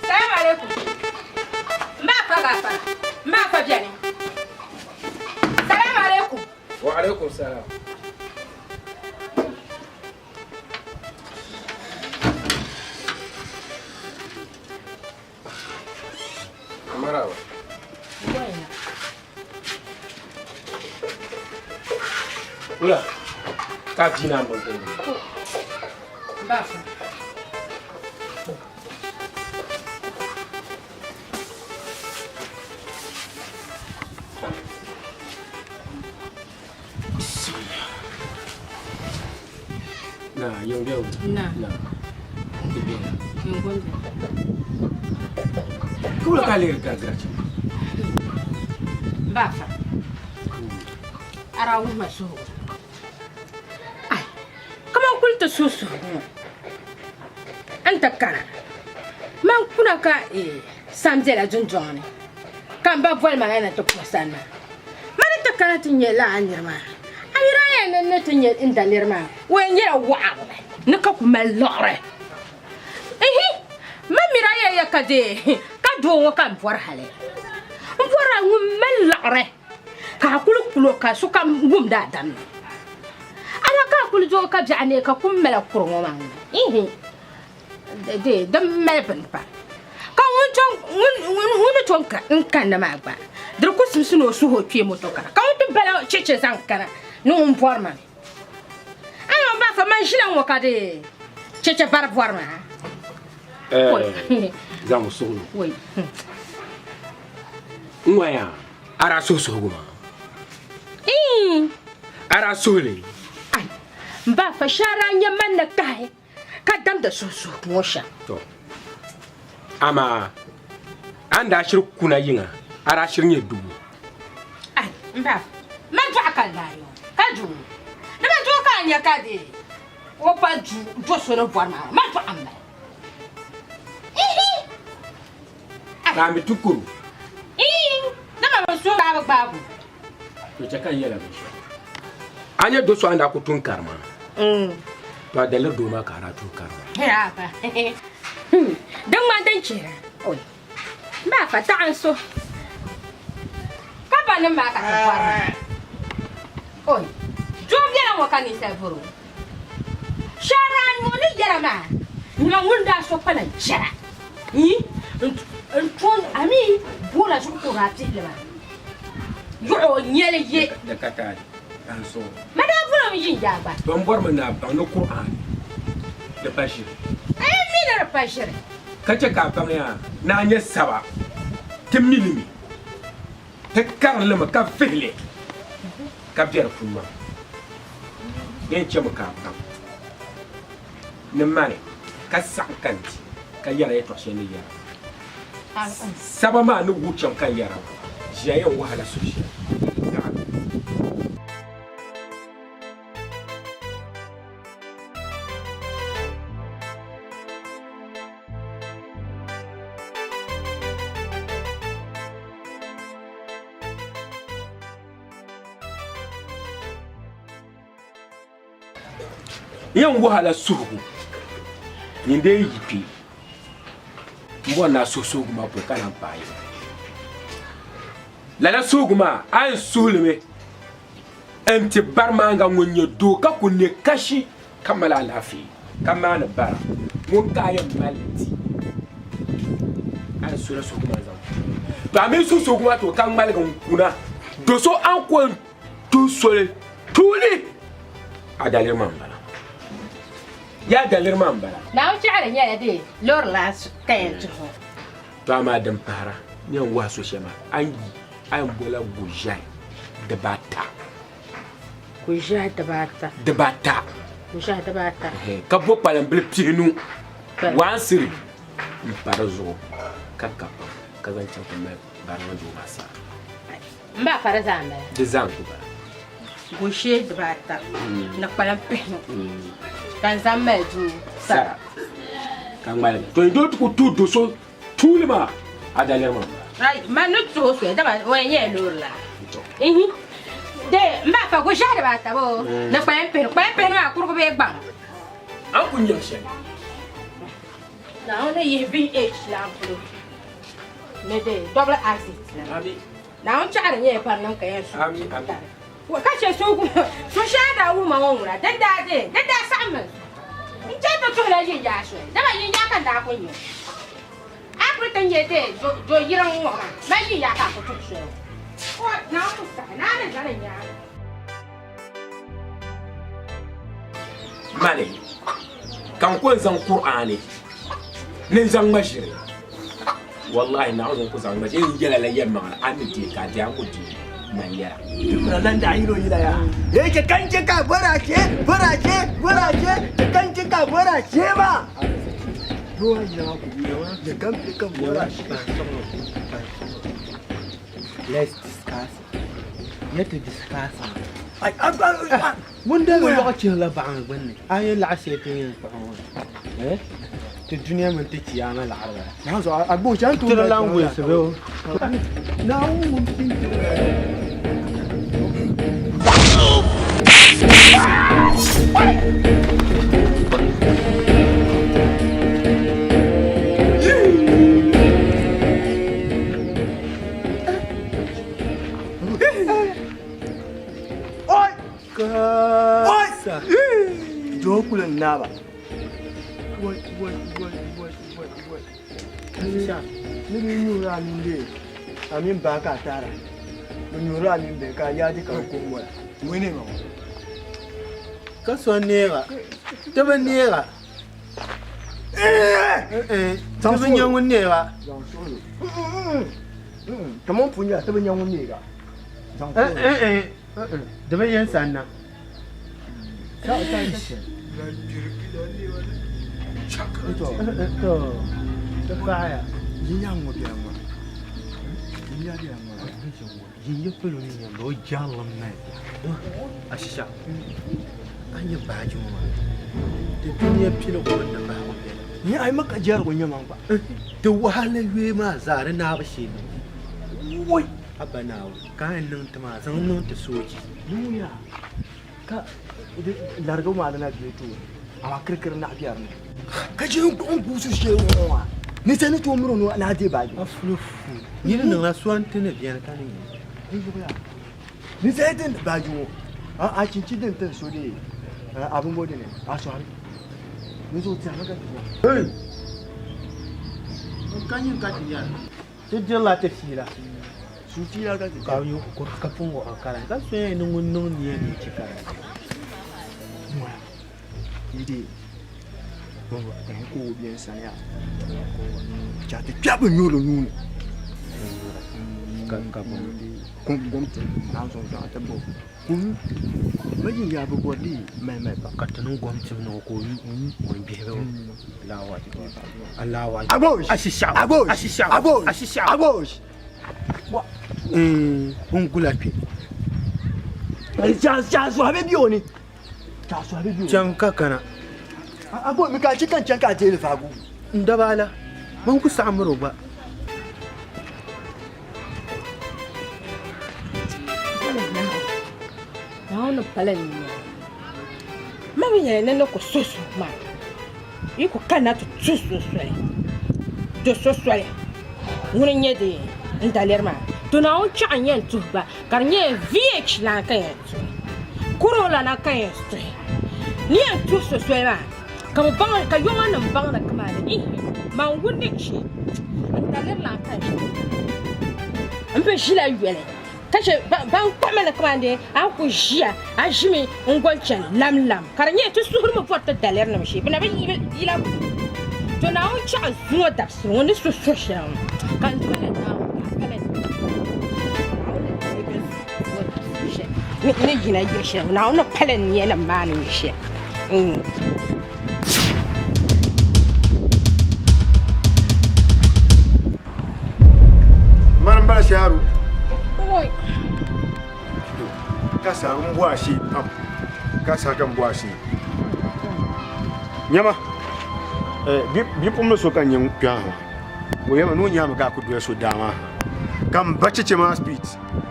Salaam alaikum. M ba fa gafara. M ba fa beni. Salaam alaikum. Wa alaikum salam. Maraba. Wula ka bia naa m-bɔŋɔ M ba fa. Na, yɛn bɛ Na. Na. Ti bɛ na. Yɛn gom bɛ. Kula ka leri garigara chɛ. M ba fa. Ara wuhi ma suhigu. Ai, kaman kuli ti suhi suhigu ŋɔ. N ti kana. Man kuna ka sam bela dundɔŋ ni ka m ba boli ma na ni ti puhi sani maa. Mani ti kana ti nya lala niri maa, a mi daa yɛn ni ni ti nya n da niri maa, o yɛn nyɛla waɣirili ni ka ku mali liɣiri. Ihi, man mi daa yɛn ya ka dee ka doo ŋɔ ka m bɔri hali. M bɔrila ŋun mali liɣiri ka a kuli kul o ka sokam wumdi a damli. Amaa ka a kuli doo ka biɛɣu neei ka kum mali kuri ŋɔ maa ŋuna. Ihi, dee din mali bini pam. Ka ŋun ni tom n kanna maa gba, di di ku simsi ni o suhi o kpee moto kana, ka ŋun ti bala cheche zaŋ kana ni ŋun bɔri ma mi. A yɛn baŋ fa man ʒila ŋ-ŋɔ ka di cheche bari bɔri ma. Zaŋ suɣulo. N ŋɔya a daa suhi suhigu maa. A daa suhili. N ba fa shɛra n-nyɛ man ni kahi ka damdi suhi suhigu ŋɔ shɛm. To amaa a ni daa shiri kuna yiŋa a daa shiri nyɛ dubu. Ai n ba man dɔɣi ka n daa nyɛ o ka duu ni man doo ka a nya ka di o pa du do so ni bɔri maa man dɔɣi m-bala. Ihi! Ka a mi ti kuru. Iin, dama bɛ suhu daa bi gbaag o. To chɛ ka n yɛl a binshɛɣu. A nya do so a ni daa ku tum kari maa? To a daliri doo maa ka a daa tum kari maa. Yaaba, din ŋmani din chihira. Oi, m ba fa taɣi n so ka ba nim maa ka ti bɔri maa. Oi, doo bela ŋɔ ka ninsal bɔri o. Shɛhira ŋɔ ni yɛra maa, nyama ŋun daa so kpala jɛra yi n-toon a mi boola zuɣu ka o daa pihili maa yuɣ o nyɛli ye. Di ka taali, ka n suhi. Ma daa bɔrimi yin yaa gba. To m bɔrimi ni a baŋ ni Kur'aani di pa ʒiri. A yi mi ni di pa ʒiri. Ka chɛ ka a baŋ yaa ni a nyɛ saba ti mi li mi. Ti karim li mi ka vihi li ka be di puuni maa, di yɛn chɛmi ka a baŋ ni mani ka saɣim ka n di ka yɛra yɛtɔɣ shɛli ni yɛra. Saba maa ni wuhi chɛm ka n yɛra maa, ʒiya yɛn wahala suhu shɛli daɣim. N yɛn wuhi a la suhigu nyin dee yi kpi m bɔri ni a suhi suhigu maa pɔi ka naan paai ya. Lala suhigu maa a yɛn suhi li mi n-ti barimaaŋa ŋun nyɛ doo ka ku ne kashi ka mali alaafee ka maani bara ŋun ka a yɛn mali li ti a yɛn suhila suhigu maa zaŋ ti o. To a mi suhi suhigu maa ti o ka ŋmaligi n-kuna do so a ni ku yɛn tuhi soli tuuli a daliri maa m-bala. Yaa daliri maa m-bala. Naawuni chɛɣili nyɛla di loori la ka yɛn tuhi o. To amaa din pahira ni yɛn wahi so shɛm maa, a ni yi a yɛn bola guʒiɛhi dibaata. Guʒiɛhi dibaata. Dibaata. Guʒiɛhi dibaata. Ka bo kpalimbili pihinu waansiri m-pa di zuɣu ka ka pam ka zaŋ chaŋ ti mali bari ŋɔ doo maa sani. M ba fa di zaa m-bala? Di zaa n-ku bala. Guʒiɛhi dibaata ni kpalim pihinu ka n zaŋ mali doo sara. Ka ŋmaligi. To yi doo ti ku tuhi do so tuuli maa, a daliri maa m-bala. Ai, man ni tuhi o soya, dama o yɛn nyɛla loori laa. Ihi, de m ba fa guʒiɛhi dibaata boo ni kpalim pihinu. Kpalim pihinu maa kurugu bee gbaŋ? A ni ku nya shɛli. Naawuni ni yihi VH lan polo ni de double axis la. Naawuni chaɣiri nyɛla parinim ka yɛn suhi tari. Ka chɛ so shɛli daa wuhi ma ŋɔ ŋuna, din daa di, din daa saɣim ma zuɣu. N chɛ ti tuhila yinyaa soli, dama yinyaa ka n daa kuli nya o. A kuli ti nya de do yiriŋ ŋɔ maa, mali yinyaa ka a ku tuhi soli o. Naawuni ku saɣi, naa ni zani n nyaaŋa. Mali ka n ko n zaŋ Kur'aani ni n zaŋ ŋma ʒiri wallahi Naawuni zuɣu n ku zaŋ ŋma ʒiri n yɛla la yɛlimaŋli a ni deei ka a deei a ni ku deei man yɛla. Nan da yino yila ya. Eh ke kan ke ka bora ke bora ke bora ke ke kan ke ka bora ke ma. Do yila ma ku ya ke kan ke kan bora ke. Let's discuss. Yet to discuss. Ai ai Ŋun da bi lɔɣi chihila baɣa gbunni, a yi laɣi shɛli ti yɛn kpuɣi ŋɔ eh? Ti dunia mini ti chiyaama laɣiri bala. Na zo a gbo chan tu. Tiri language be o. Naawuni ŋun pin ti Kaasa. Doo kuli n naaba. Wai wai wai wai wai wai. Ni bi nyuuri a mini bee a mini baa ka a taara. Bi nyuuri a mini bee ka a yaadi ka bi kom moya. Ŋuni ma ŋɔ. Ka so neega. Ti bi neega. Ti bi nya ŋun neei ba. Kaman pun nya ti bi nya ŋun neei ba. Di bi yɛn sanna. Ti paɣiya. Yin yi palo ni nyɛ o jɛrilim ni ashisha a nyɛ baaji ŋɔ maa di dunia piligu mini di bahigu bela. Ni a yi mi ka jɛrigu nyɛ man gba. Di wahala yooe maa zaa di naabu shee ni. Woi! A ba Naawuni ka a yɛn niŋ ti maa zaŋ niŋ ti soochi. Niŋya ka larigibu maa di na bɛ tooni amaa kirikiri naɣ be di ni. Ka je n guusi shɛli ŋɔ maa ninsal ni tooi miri o ni a deei baaji. A fuli fu nini niŋla so n-ti ni beni ka ni nyɛ. Ninsal din baaji ŋɔ a chinchi din ti so dee a bimbo dini a sɔhiri ni zuɣu tɛhimi ka ti nya. N ka nyin ka ti nyara. Ti dirila ti fiila. Su fiila ka ti Ka yu ka pun wuɣi kara ka so yɛn ni ŋun niŋ nia ni chi kara. Ŋɔya yi dee n ku o bɛ n sani yaa cha ti kpɛhi bi nyuri nuu ni Ka ka bɔ. Kum gom ti naan zaŋ zaŋ ti bo kum ma yi yaa bi bɔri di mali mali pam. Ka ti niŋ gom tim ni o ka o yu o ni bihi o Allahu akbar Allahu akbar Agosh Ashishaw Agosh Ashishaw Agosh Ashishaw Agosh n gula kpe. Chaasuha bɛ o ni chaasuha bɛ o ni. Chaŋ ka kana. Agosh mi ka chi ka n chaŋ ka a deeli vaagu. N daba la man ku saɣim miri o gba. Naawuni pala n nya. Ma bi yɛli ni ni ku su so maa, yi ku kanna ti tu so soli, do so soli ŋuni n-nyɛ di n daliri maa. To Naawuni kpiɛɣu n-yɛn tuhi gba ka di nyɛla VH lana ka yɛn tuhi, kuro lana ka yɛn tuhi. Ni yɛn tuhi so soli maa ka bɛ baŋ ka yɔŋɔnim baŋdi kamani ihi man wunni che n daliri lana ka n ʒi n bi ʒila yoli. Ka chɛ ban kpuɣi ma ni kamani dee a ni ku ʒiya a ʒimi n-goli chani lamlam ka di nyɛ ti suhuri mi bɔri ti dalirinim shee bɛ na bi yila puuni. To Naawuni chaɣ zuŋɔ dabisili ŋɔ ni su suhu shɛli ŋɔ ka n doli Naawuni ka a pala Naawuni ni yina yili shɛli ŋɔ Naawuni ni pala niyanim maa ni nyɛ shɛli. Mani m-bala Shaaru. Ka saha m-bo a shee pam. Ka saha ka m bo a shee. Nyama, bipuɣimbila so ka n nyɛ kpɛŋ maa, o yɛlimi ni o nyami ka a ku doli so daa maa ha. Ka m ba cheche maa speed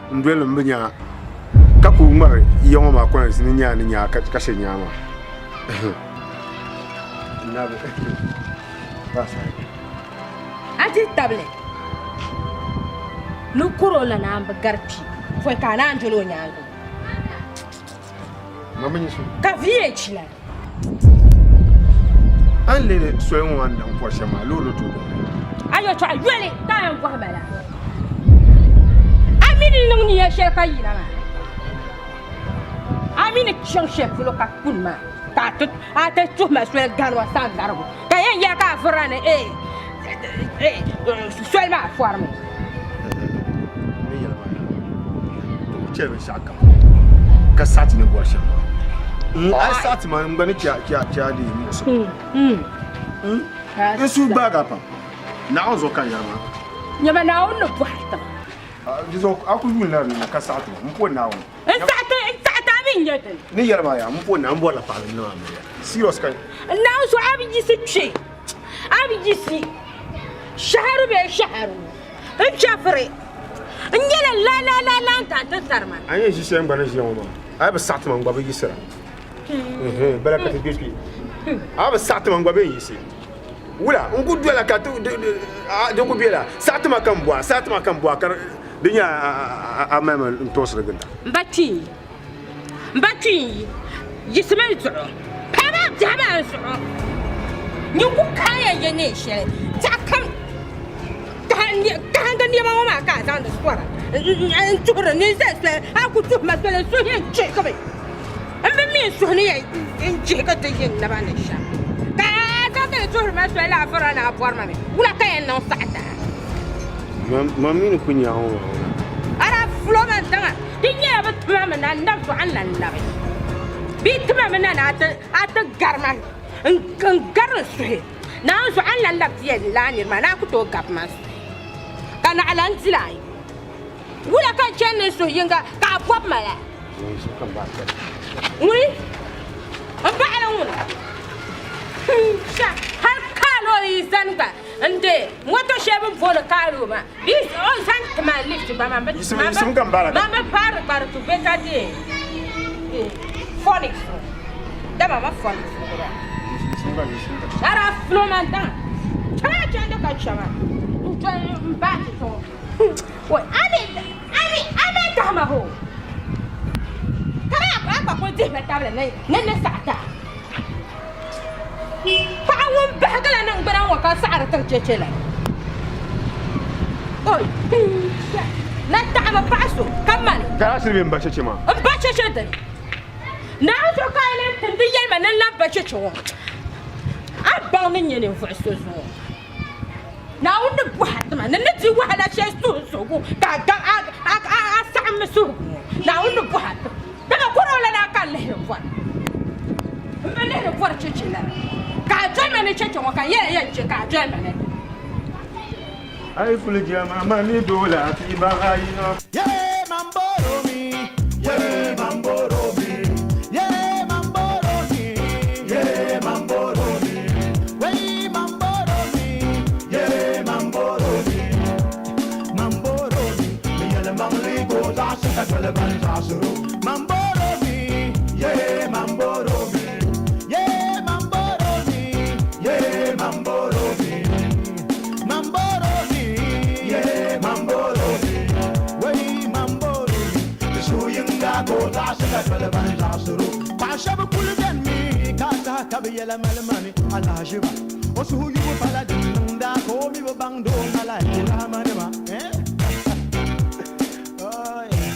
n doli li m bi nya a, ka ku ŋmari ya ŋɔ maa coins ni nya a ni nya a ka she nya a maa. Nabi. A dihi tabili ni kuri o la naan bi gari kpi pɔi ka a naan doli o nyaaŋa ka VH la. A ni lihiri soli ŋɔ maa ni daŋ pɔri shɛm maa, loori ni tooi doli. A yɛtɔɣa yoli ka a yɛn bɔhi ma la, a mi ni niŋ nia shɛli ka yina maa? A mi ni chaŋ shɛli polo ka kuni maa ka a ti tuhi ma soli gari ma saha garibu ka yɛn yɛli ka a vurila ni soli maa fɔrimi. Ni yɛli ma yaa, ti ku chɛli binshɛɣu kam ka saɣi ti ni bɔri shɛm maa. A yi saɣi ti ma n gba ni chɛ a di muɣisigu. N suhu gbaagi a pam. Naawuni zuɣu ka n yɛri maa. Nyama Naawuni ni bɔhiri ti ma. Di zuɣu a ku yuuni la di ni ka saɣi ti ma. M po Naawuni. N saɣiti n saɣiti a mi n-nyɛ dini. Ni yɛli maa yaa, m po Naawuni m bɔrila paɣa ni niŋ amiliya. Serious ka. N Naawuni zuɣu a bi yiɣisi kpe, a bi yiɣisi shɛhiru bee shɛhiru n chɛfiri n nyɛla lala n ka ti tari ma. A ni yɛn ʒi shɛli n gba ni ʒiya ŋɔ maa, a yi bi saɣiti ma n gba bi yiɣisira. Bala ka ti gbe kpe. A yi bi saɣiti ma n gba bee n yiɣisi. Wula n ku dola ka di ku bela saɣiti ma ka m bɔha, saɣiti ma ka m bɔha ka di nyɛ a mali ma n toosiri ginda. M ba kpi n yi, m ba kpi n yi, yiɣisimi n zuɣu, paɣa maa biɛhi maa n zuɣu, nyin ku kaai ya ye neen shɛli biɛɣu kam kahindi nɛma ŋɔ maa ka a zaŋdi sɔra n tuhiri ninsal soli, a ku tuhi ma soli n suhu yɛn chihigimi. N bi mi n suhu ni yɛn jihi ka ti yi n naba ni shɛm, ka a zaŋdi li tuhiri ma soli la a vɔrila ni a bɔri ma mi, wula ka yɛn niŋ saɣi ti a? Man mi ni ku nya ŋɔ maa. A daa fulo ma n-daŋa, di nyɛla bɛ tima mi na n-nabi zuɣu a ni lan labi. Bɛ yi tima mi na ni a ti gari ma n-gari n suhi, Naawuni zuɣu a ni lan labi ti yɛli lala niri maa ni a ku tooi gabi ma n suhi, ka naɣila n dila a yi. Wula ka n chani ni n suhi yiŋga ka a bɔbi ma la? Ŋuni m baɣili ŋuni sha hal kaalo yi zani gba n de moto shɛli bɛ ni booni kaalo maa bee o zani ti ma lift gba man bi paari gba di tu better de phonics dama ma phonics ara fulo man daŋa chana chandi ka chama n doli n baati zuɣu Wai a mi a mi tahima ho ka a gba kuli dihimi tabili ni ni ni saɣi ti a paɣa ŋun bahigila niŋgbuna ŋɔ ka saɣiri tiri cheche la oi na taɣimi paɣa so ka mali Ka a shiri bɛ n ba cheche maa? N ba cheche dini Naawuni zuɣu ka a yi lan tim di yɛlima ni n lan ba cheche ŋɔ a baŋ ni nyɛ ninvuɣ so zuŋɔ. Naawuni ni bɔhi a tima ni ni di wahala shɛli suhu suhigu ka a saɣim mi suhigu ŋɔ. Naawuni ni bɔhi a tima. Dama kɔro la daa ka n lihiri bɔri. M bi lihiri bɔri cheche la ka a doli ma ni cheche ŋɔ ka n yɛla yɛn che ka a doli ma ni. A yi kuli jɛma ma ni dole a ti baŋ a yino. Yeah, mamboro mi. Yeah, mamboro mi. Yeah, mamboro mi. Yeah, mamboro mi. Wey, mamboro mi. Yeah, mamboro mi. Mamboro mi. Mi yɛli maŋli ka o zaɣisi ka doli ban zaɣisiri o. Mamboro mi. Yeah, mamboro mi. Yeah, mamboro mi. Yeah, mamboro mi. Mamboro mi. Yeah, mamboro mi. Wey, mamboro mi. Di suhuyinga ka o zaɣisi ka doli ban zaɣisiri o. Paɣa shɛba kuli beni mi ka saha ka bɛ yɛla mali ma ni alahiʒiba. O suhu yubu pala din niŋda ka o mi bi baŋdi o malaiku rahamanima. Eh? Oh, yeah.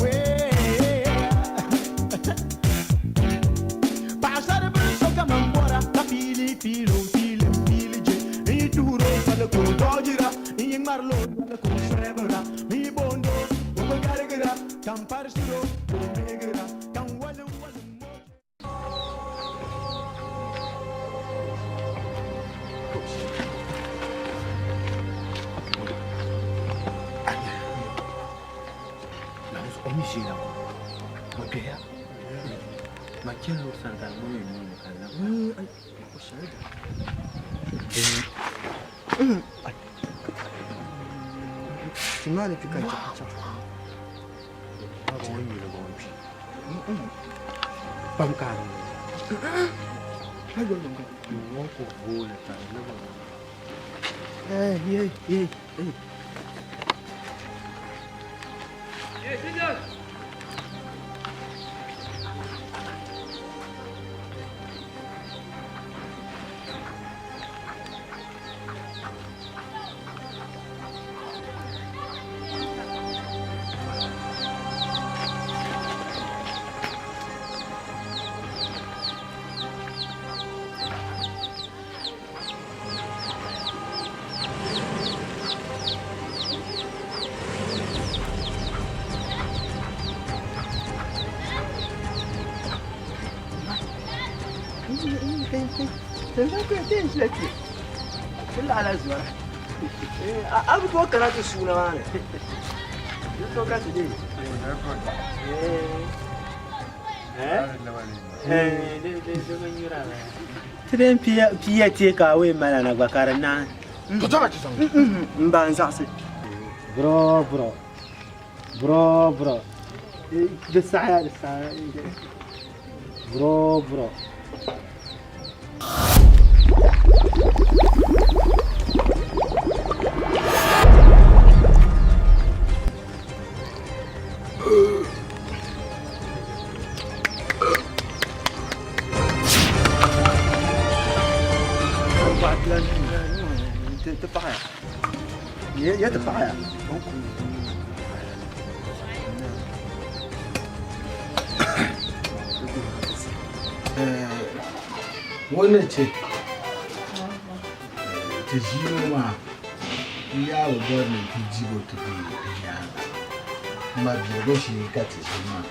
Wey. Paɣasaribili so kaman bɔra ka piili piili o piili m-piili je. N yi tuhiri o soli ka o dɔɔjira, n yi ŋmarila o noli ka o shɛbira, n yi boond o, o bi garigira, ka m parisiri o ka o mihigira, ka n walim walim o. O mi ʒiya ŋɔ, o gbɛya. Ma chani o sani ka di ŋmani o yuuni ka di Nimaani kpi ka chaɣ chaɣ. Pam ka a niŋ. Hey, hey, hey, hey. A bi tooi kana ti suuna maa ni di tooi ka ti dee Ti din piya ti ka a wee mala na gba ka di naai. N ba n zaɣisi. Bro bro bro bro di saɣaya di saɣaya bro bro. Ti paɣaya. Ya ti paɣaya. Ŋɔ ni chɛ Ti ʒii ŋɔ maa n yaa bi bɔri ni ti dibo ti be di nyaaŋa. M ma biɛhigu shee ka ti ʒini maa.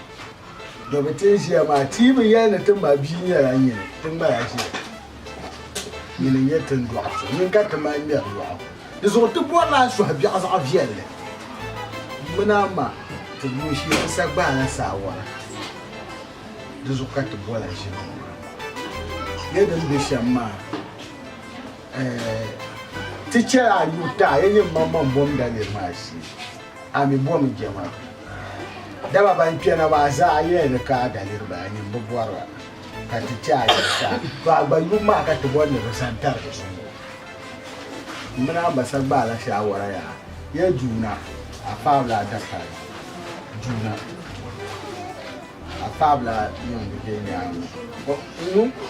Domi ti ni ʒiya maa ti yi bi yɛli ni ti ma bia nyɛla nyini, ti ŋmala ʒiya. Nyini n-nyɛ ti ni dɔɣi so, nyini ka ti mali ŋmɛri yɔɣu. Di zuɣu ti bɔrila a sɔhi biɛɣu zaɣ viɛlli. M mini a ma ti doo shee ti sa gbaala saawara. Di zuɣu ka ti bɔla ʒili ŋɔ maa. Yɛ din be shɛm maa, ti chɛla a yuri ti a yi nyɛ maŋmaŋ bom daliri maa shee, a mi bomi jɛma. Dama ban kpɛna maa zaa a yɛli ni ka a daliri bala, nyin bi bɔri ba ka ti chɛ a yuri ti a. To a gba yubu maa ka ti bɔri ni di zani tarigi zuŋɔ. M mini a ma sa gbaala shaawara yaa, yɛ duuna, a faabila a dapali duuna. A paabila niŋdi bɛ nyaaŋa.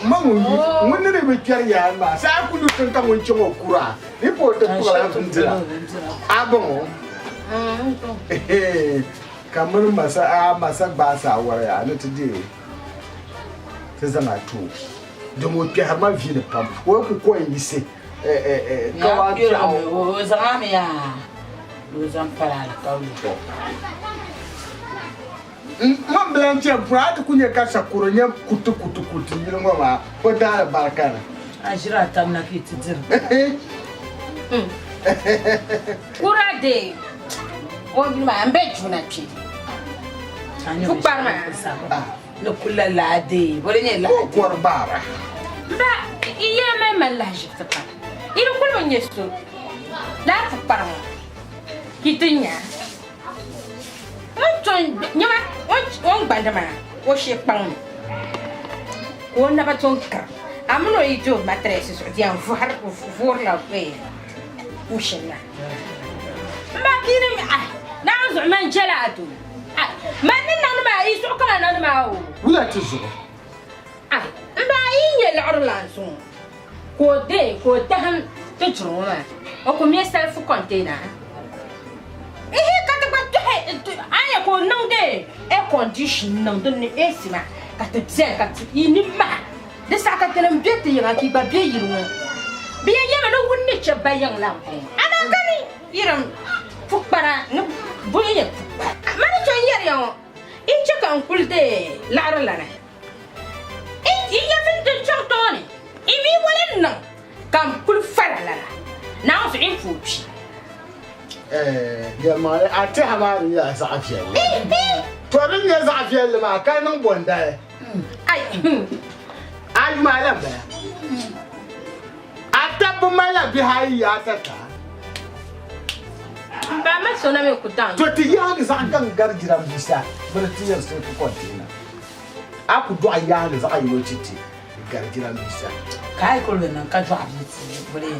Ma ŋun yi ŋun ni di bi kpɛri yaani maa saa ku lu tiŋ ka ŋun chaŋ o kura ni pa o ti kpuɣila bindira. A bɔŋɔ ka mini masa a masa gbaai saawara yaa ni ti deei ti zaŋ a ti o dama o kpɛhiri ma vi ni pam o yi ku ko n-yiɣisi ka waa biɛɣu. O zaŋ a mi yaa ni o zaŋ pali alikauli. Man bi lan chɛ pɔi, a ti ku nya ka sakoro nyɛ kuriti kuriti kuriti yili ŋɔ maa o daalibarika ni. A ʒiri a tam na ka yi ti diri. Kura de o yuli maa n be Juna kpe. Pukpari maa. Ni kula laadee, bɔ di nyɛ laadee. O kɔri baara. Ba, i yɛla mali mali lahiʒibisi pam. Yi di kuli bi nya so lala pukpari ŋɔ ka yi ti nya. Nyama o ni gbandi maa o shee kpaŋ mi ka o naba tom kiri a mini o yi do matirɛsi zuɣu di yɛn vuhirila kushin maa m ba bia ni naawuni zuɣu man jɛla a doo man ni niŋdi maa yi zuɣu ka man niŋdi maa o Wula ti zuɣu? M ba yi nyɛ liɣiri lan zuŋɔ ka o deei ka o dahim ti duri ŋɔ maa o ku me salifu kɔnteena Ihi ka ti gba kpɛhi a ni nya ka o niŋdi air condition niŋ din ni AC maa ka ti beni ka ti yi ni maha di saha ka tinim be ti yiŋa ka yi gba be yili ŋɔ bɛ yɛn yɛmi ni wuni ni chɛ ba yiŋ la m-bɔŋɔ amaa ka ni yirim pukpara ni buni nyɛ pukpara mani to n-yɛri ya ŋɔ yi chɛ ka n kuli deei laɣiri lana Yi nyɛvili din chaŋ tooni, yi mi wali n-niŋ ka m kuli fara lala, Naawuni zuɣu yi ni tooi kpi. Yɛlimaŋli, a tɛha maa di nyɛla zaɣ viɛlli. To din nyɛ zaɣ viɛlli maa ka niŋ bɔndali. A yuma a lan bala. A tabbi malila bihi ayi ata taa. M ba ma so na mi ku daŋ. To ti yaagi zaɣ gaŋ gari jirambiisa bini ti yɛn siriti kɔnteena. A ku dɔɣi yaangi zaɣ yino ti ti gari jirambiisa. Ka a yi kuli bi niŋ ka dɔɣi bia ti boli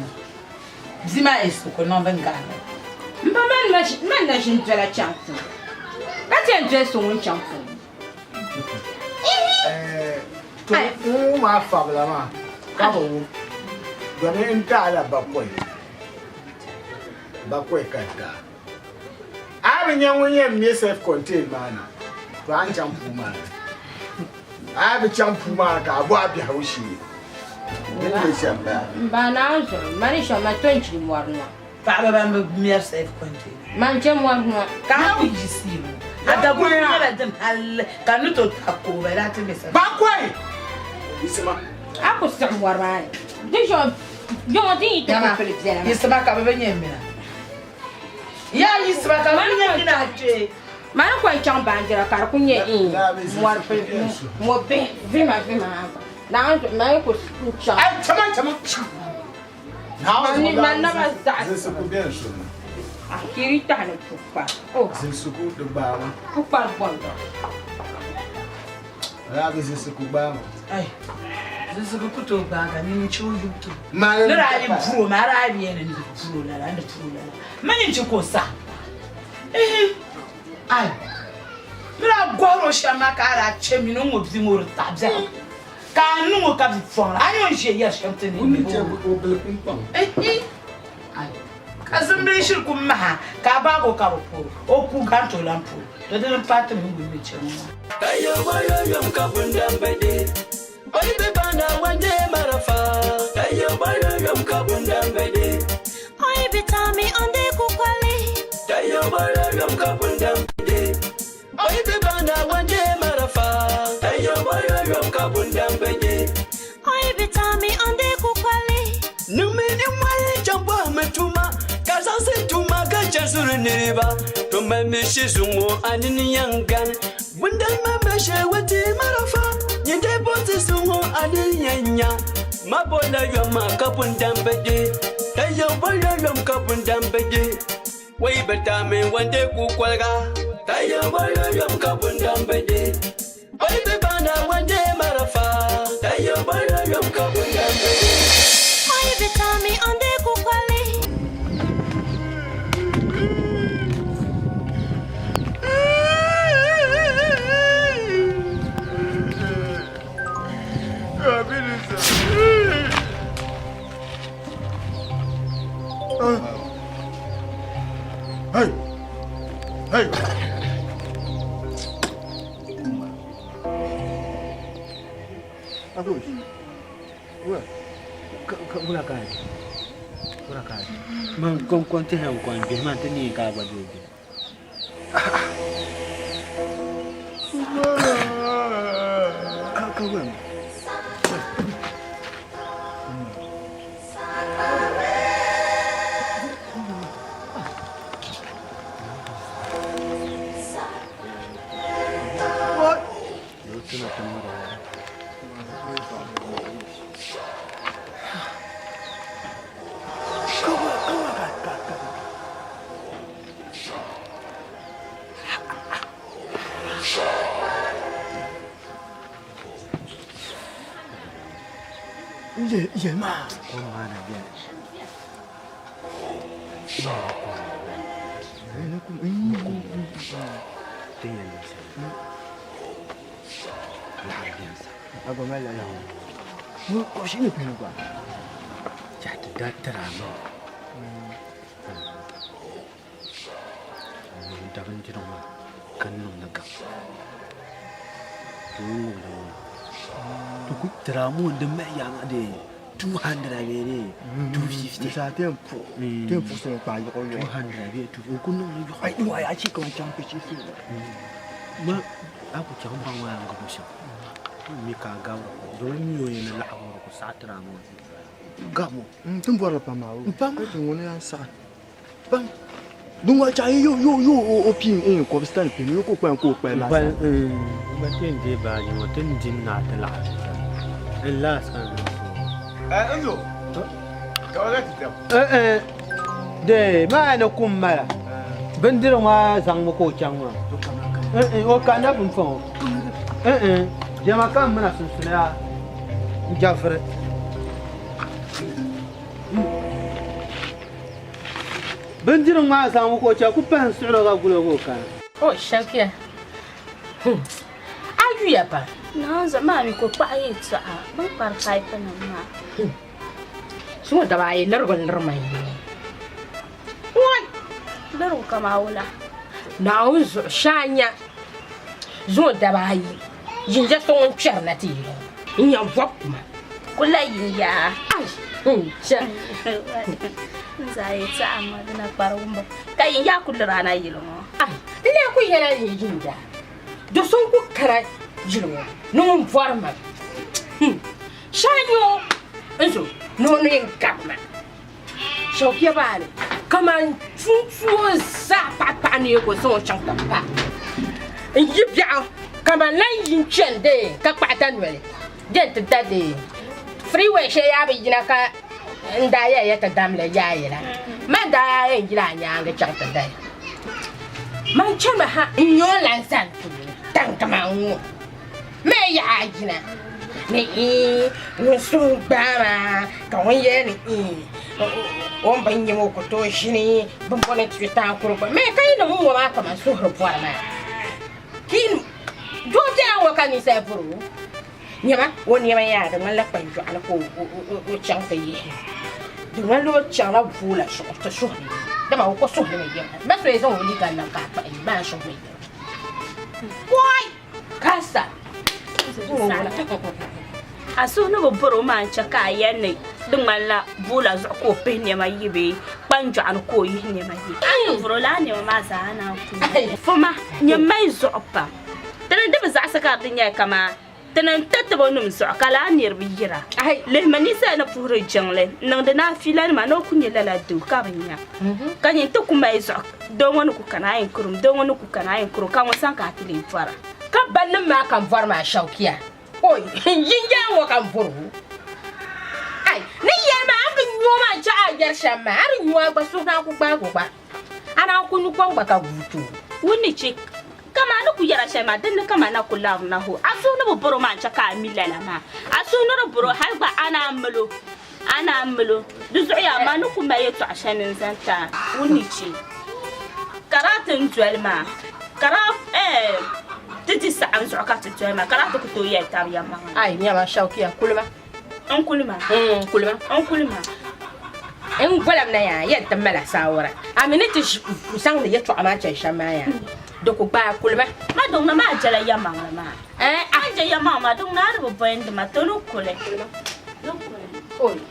bia maa yi su ku niŋ din gahiri. M ba man na ʒini dola chaŋ puuni ka ti yɛn doli so ŋun chaŋ puuni. To n wum a fabila maa ka bi wum domin n taala bakɔi bakɔi ka n taai. A bi nya ŋun yɛn me self contained maa na, to a ni chaŋ puu maa ni. A bi chaŋ puu maa ni ka a bɔhi biɛhigu shee. Di ni nyɛ shɛm bala. M ba Naawuni zuɣu, mani shɛm man to n-jili mɔri nua. Paɣaba ban bi mɛri self contained. Man je mɔri nua. Ka a ku yiɣisi lu. A daguli nyɛla din hali ka ni to tabi ka o bala ti mɛ self. Bakɔi! Yiɣisima. A ku siɣi mɔri maa ni. Di zuɣu, yiŋɔ din yi ti ku pili biɛla maa. Yiɣisima ka bɛ bi nyɛ mina. Yaa yiɣisima ka bɛ nyɛ mina a kpee. Mani ko n-chaŋ baanjira ka di ku nyɛ mɔri pili mɔ bihi vihima vihima maa gba. Naawuni zuɣu mani ku n-chaŋ. Ai chama chama. Mani mani naba zaɣisi. Zilisiku beni so ni. Akiri tahi ni pukpari. Oh. Zilisiku di gbaai ma. Pukpari bɔŋɔ. Laabi zilisiku gbaai ma. Ai. Zilisiku ku tooi gbaai ka nini chɛ o yubu. Mani Ni daa yi puro maa daa bi yɛli ni di puro lala ni puro lala. Mani n-chɛ ka o sa. Ihi. Ai. Ni daa gɔhiri o shɛm maa ka a daa chɛ mini o ŋɔ bia ŋɔ di taɣi biɛhigu. Ka a niŋ o ka bi pɔŋ la, a ni o ni ʒe yɛri shɛm ti ni O ni chɛ o bili kpunkpaŋ. Ihi. Ai. Ka zimbili shiri ku maha ka a baag o ka bi puri o ku gari ti o lan puri. To dini m-paai ti mini wulli chɛ ŋɔ maa. Kayo yom ka bundam bede. Oi be bana wande marafa. Kayo yom ka bundam bede. Tayo bolo yom ka bundam de. Oy be banda wande marafa. Tayo bolo yom ka bundam de. Oy bitami ande kukwali. Numeni mwale chambwa matuma. Ka zaŋsi tuma ka chɛsiri niriba to mali mi shi zuŋɔ anini yɛn gani bundali ma bɛ shee wati marafa nyinde bɔnti zuŋɔ anini yɛn nya ma bɔla yɔma ka bundan bɛ di ka yɛn bɔla yɔm ka bundan bɛ di wai bɛ taami wande ku kɔliga ka yɛn bɔla yɔm ka bundan bɛ di wai bɛ bana wande marafa ka yɛn bɔla yɔm ka bundan bɛ di. Oy bitami ande kukwali. Hey! Hey! Agus. Wura. Wura ka wura ka man kon kon ti hen kon bi man ti ni ka gba do bi. Ka ka wura. Ye ye ma. Kom maa na biɛni. Ti yɛn niŋ shɛm. Laɣiri biɛni sa. Agba ma la la. Mo ko shi ni pɛni gba. Chɛ ti da tiri a maa. N da bindirigu maa ka n niŋ li gaŋ. Ti o ŋubili ŋɔ. Ti ku tiri a maa di mali yaa maa dee 200 bee dee 250. Sa ti yɛn puɣi. Ti yɛn puɣi sini kpaai yɔɣɔ yɔɣɔ. 200 bee 2 n ku niŋ li yɔɣɔ. Ai wa ya chi ka chaŋ pichi fi. Ma a ku chaŋ baŋ maa gabu shɛm. Mi ka a gabiri ko di mi o yɛn ni laɣim di ku saɣi tiri a maa. Gabo. N tin bɔrili pam maa. Pam. Ka ti ŋuni yan saɣi. Pam. Din ŋɔ chaɣi yo yo yo o o pii n kɔbisita ni pii yo ka o kpali ka o kpali maa. Bal n gba ti yɛn deei baaji ŋɔ ti ni di n-naai ti laɣim n laas ka n niŋ Eh, Nzo. Ka wala ti tɛm. Eh de maa ni kum mala bindirigu maa zaŋmi ka o chaŋ maa eh o kanna pumpɔŋɔ eh eh jɛma kam mina sunsuuni yaa n jafiri bindirigu maa zaŋmi ka o chaŋ ku pahi n suɣilo ka guli o ka o kana. O Shakiya, a yuya pam. Naanzu maa mi ko kpaɣi yɛltɔɣa bɛ ni kpari paipu nim maa. Zuŋɔ daba ayi lirigu n-liri ma yi. Wai! Lirigu kaman wula? Naawuni zuɣu shee a nya zuŋɔ daba ayi yinja so ŋun kpɛri na ti yili ŋɔ n-nya bɔb kuma. Kula yinya. Ai! N-chɛ. N zaa yɛltɔɣa ma di na kpari wumbu ka yinya ku liri a na yili ŋɔ. Ai! N lee ku yɛla yinja do so n-ku kana yili ŋɔ ni ŋun bɔri ma. Shee a nya o n-zo ni o ni yɛn gabi ma. Shɛwukiya maa ni kaman tuntuo zaa paɣipaɣi ni ka o zaŋ o chaŋ ti pa n-yi biɛɣu kaman lan yi n-chani dee ka kpaɣi danoli bɛ ni ti da dee freeway shɛli yaa bi yina ka n daa yɛli ya ti damli yaayila man daa yɛn yila a nyaaŋa chaŋ ti daya man chami ha n-nyɛ o lan zani tooni taŋ kaman ŋ-ŋɔ mɛ yaɣa yina ni ii ŋun suhu gbaai maa ka ŋun yɛli ni ii o ni bi nyɛ o ku tooi ʒini bin bɔni ti taakuri gba mɛ ka yi niŋ ŋɔ maa kaman suhuri bɔri maa ka yi doo biɛla ŋɔ ka ninsal bɔri o nyɛma o nɛma yaa di ŋmanila kpanjɔɣu ni ka o chaŋ ti yihi di ŋmanila o chaŋla boola zuɣu ti suhuri dama o ko suhuri mi yirina ba so yi zaŋ o liiga labi ka a kpahi maa suhuri yirina koi Kasa. A suhu ni bi bɔr o maa n-chɛ ka a yɛli ni di ŋmanila boola zuɣu ka o pihi nɛma yi bee kpa kpanjɔɣu ni ka o yihi nɛma ye. A ni vuri o lala nɛma maa zaa a naan ku nya. Foma, nyɛ mali zuɣu pam. Ti ni di bi zaɣisi ka di nyɛla kaman ti ni ti tibo nim zuɣu ka lala niriba yira. Lihimi ninsal ni puhiri jiŋli n-niŋdi ni a fiilanima ni o ku nyɛ lala doo ka bi nya. Ka nyin ti ku mali zuɣu doo ŋɔ ni ku kana a yɛn kuri mi, doo ŋɔ ni ku kana a yɛn kuri mi, ka ŋun sani ka a ti lee bɔra. Ka bannim maa ka m bɔri maa Shawkiya. Oi, n yiŋyaa ŋɔ ka m bɔri o. Ai, ni yɛli maa, a ni bi nyu o maa n-chaɣ a yɛri shɛm maa, a di nyu a gba suhu naan ku gbaag o gba. A naan ku nyu kom gba ka guui ti o. Ŋun ni chɛ kaman a ni ku yɛra shɛli maa, din ni kaman na ku labirina ho. A suhu ni bi bɔr o maa n-chɛ ka a mi lala maa. A suhu ni di bɔr o, hal gba a naan mil o, a naan mil o. Di zuɣu yaa maa ni ku mali yɛtɔɣ shɛli ni n-zaŋ ti a. Ŋun ni chɛ ka daa ti ni doli maa, ka daa ɛɛh ti di saɣim zuɣu ka ti doli maa, ka daa ti ku tooi yɛli tab yɛlimaŋli. Ai, nyama, Shawkiya, kulima. N kulima. Kulima. N kulima. N golam na yaa yɛn ti mala saawara. A mi ni ti zaŋdi yɛtɔɣa maa chani shɛm maa yaa di ku gbaai kulima. Ma duŋna maa jɛla yɛmaŋli maa. A ni je yɛmaŋli maa duŋna a di bi bɔyindi ma to ni kuli. Ni kuli.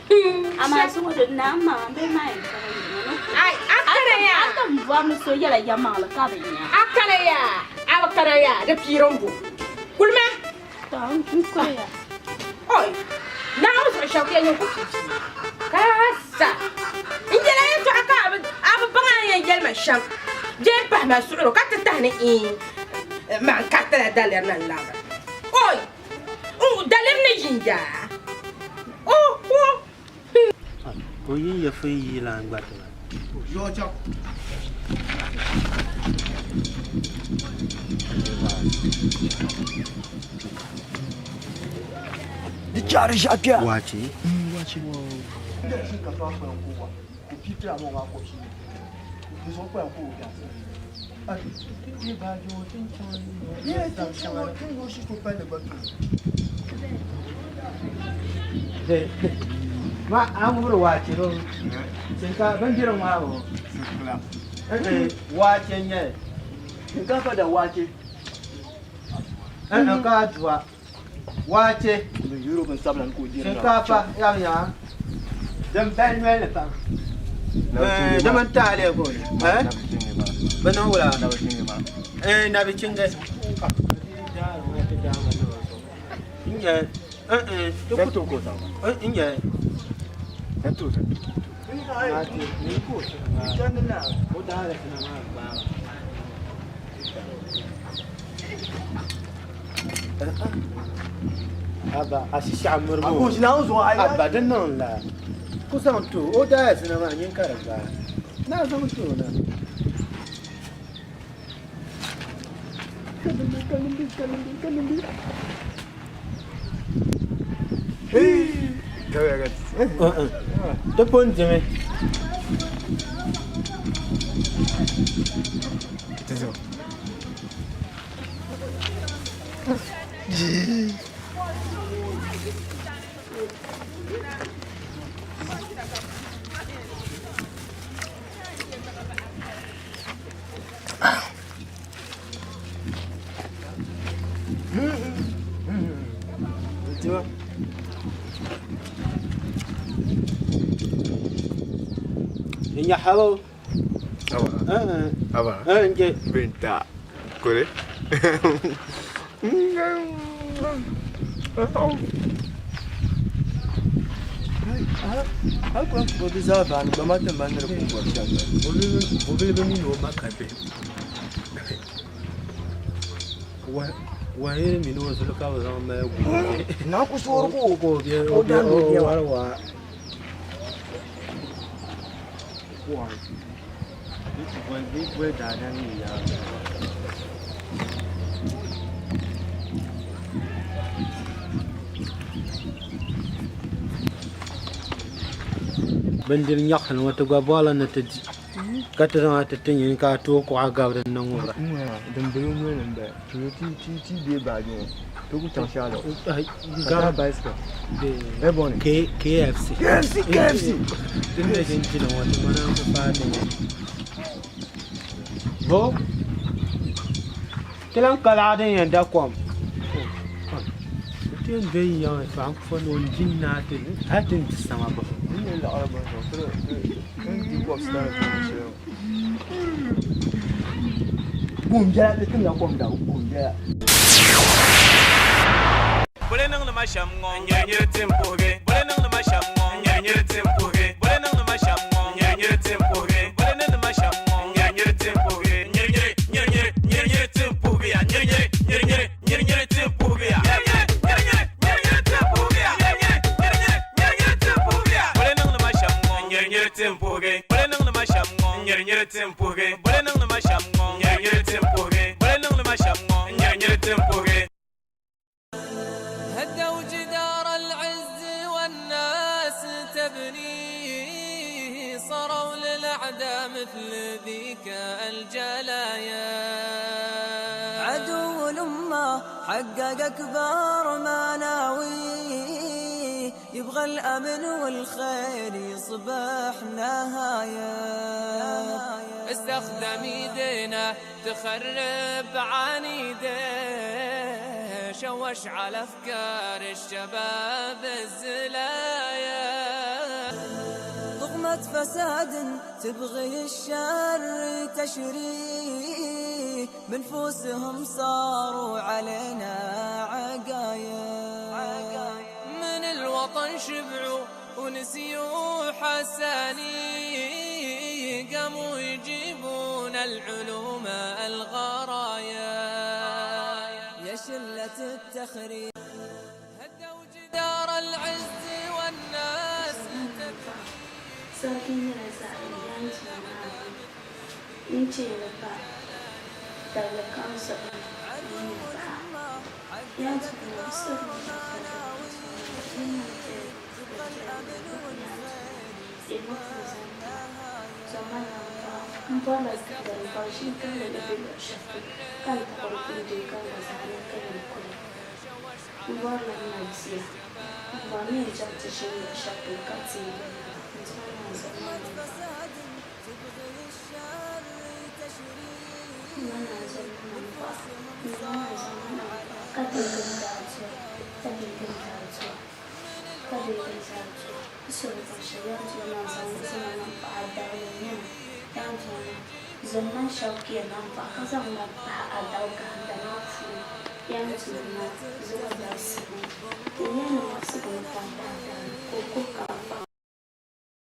Amaa zuŋɔ di naai maŋa bee maa yɛn tɔri n dina ni kuli. Ai, a kana yaa. A ti bɔri ni so yɛla yɛmaŋli ka bi nya. A kana yaa, a bi kana yaa, di piiri m-bo. Kulima. To, n kuliya. Oi! Naawuni zuɣu shɛba yɛn ku piipi ka sa n yɛla yɛtɔɣa ka a bi baŋ a ni yɛn yɛli ma shɛm bee m-pahi ma suɣiro ka ti tahi ni iin man karitila daliri na n-labira. Oi! Daliri ni yin yaa. O, o! O yi ya fun yi lan gba ti ba. Di chari ʒiɛɣu kpɛya. Wachi. Wachi. Ma a ŋubiri waache do shinkafa bindiri ŋmabu waache n nyɛli shinkafa da waache ka aduwa waache shinkafa yam yaa din bali noli ni pam di mini taaliya ko bi niŋ wula nabichinga Abba a shishɛɣu miribu abba di niŋ la ku zaŋ ti o o daalizina maa nyin ka di gbaai naa zaŋ ti o na. Ti pun dimi. Nyaxalo. Aba. Aba. Nje. Binta. Kore. O bili mini o ma ka bihi. Wahiri mini o zuli ka bɛ zaŋ mali guuri. Na ku soori ka o o daa ni o wari waa. Bindiri nyaɣasili ŋɔ ti gba bɔrila ni ti di ka ti zaŋ a ti ti nyini ka a tooi kuɣa gabi din ni ŋubira. Din bala o noli ni m-bala ti ti deei baaji ŋɔ ti ku chaŋ shɛli ka daa bicycle KFC KFC KFC Ti ni ʒini dili ŋɔ ti gba naan ku paai ti nya. Bo ti lan ka laɣa din yɛn da kom. Ti yɛn doyi yaŋa to a ni ni o ni jin naa ti hali ti ni di sama bahi o. N ni laɣiri bini zuɣu ti ni di kɔbisita ni puuni shɛli ŋɔ. Buɣim biɛla di timla kom dabu buɣim biɛla. Bole niŋdi ma shɛm ŋɔ nyiri nyiri ti n puhigi Bole niŋdi ma shɛm ŋɔ nyiri nyiri ti n puhigi Bole niŋdi ma shɛm ŋɔ nyiri nyiri ti n puhigi Bole niŋdi ma shɛm ŋɔ nyiri nyiri ti n puhigi Nyiri nyiri nyiri nyiri nyiri nyiri ti n puhigi ya Nyiri nyiri nyiri nyiri nyiri nyiri ti n puhigi ya Nyiri nyiri nyiri nyiri nyiri nyiri ti n puhigi ya Nyiri nyiri nyiri nyiri nyiri nyiri ti n puhigi ya Bole niŋdi ma shɛm ŋɔ nyiri nyiri ti n puhigi Bole niŋdi ma shɛm ŋɔ nyiri nyiri ti n puhigi Bole niŋdi ma shɛm ŋɔ nyiri nyiri ti n puhigi Bole niŋdi ma shɛm ŋɔ nyiri nyiri ti n puhigi. هدوا جدار العز والناس تبنيه صاروا للأعداء مثل ذيك الجلايا عدو الأمة حقق أكبر ما ناويه يبغى الأمن والخير يصبح نهاية استخدم ايدينا تخرب عنيده شوش على افكار الشباب الزلايا طغمة فساد تبغي الشر تشريه بنفوسهم صاروا علينا عقايا من الوطن شبعوا ونسيوا حساني قاموا يجيبون العلوم الغرايا يا شلة التخريب جدار العز والناس Sarki nyɛla zaɣ yanti maa n cheeri pa tabili kam zuɣu n nyɛ paɣa yanti ŋɔ M bɔrila dini ka bɛ ʒini tiŋli ni be luɣ shɛli polo ka n taɣiri kuli dee ka n gba zaa niŋ ka yɛn kuli. M bɔrila m ma bia. M bɔri ni n chaŋ ti ʒini luɣ shɛli polo ka teei ba n tuma maa zuɣu maa ni paai. M ma naa zom ma na m-paɣi. M ma naa zom ma na m-paɣi ka deegi n daa dua, ka deegi n daa dua, ka deegi n daa dua. N suhu ni shɛli yaa dua maa zaŋ zoma na m-paɣi a dabili n-nyɛ ma. Yaa dua maa, zom man shɛba ka ya na m-paɣi ka zaŋ ma pahi a dab gahinda maa puuni. Yaa dua maa, zuɣu dabisibu n nyɛ ni muɣisigu ni pam daadam ka o kuhi ka m paɣi.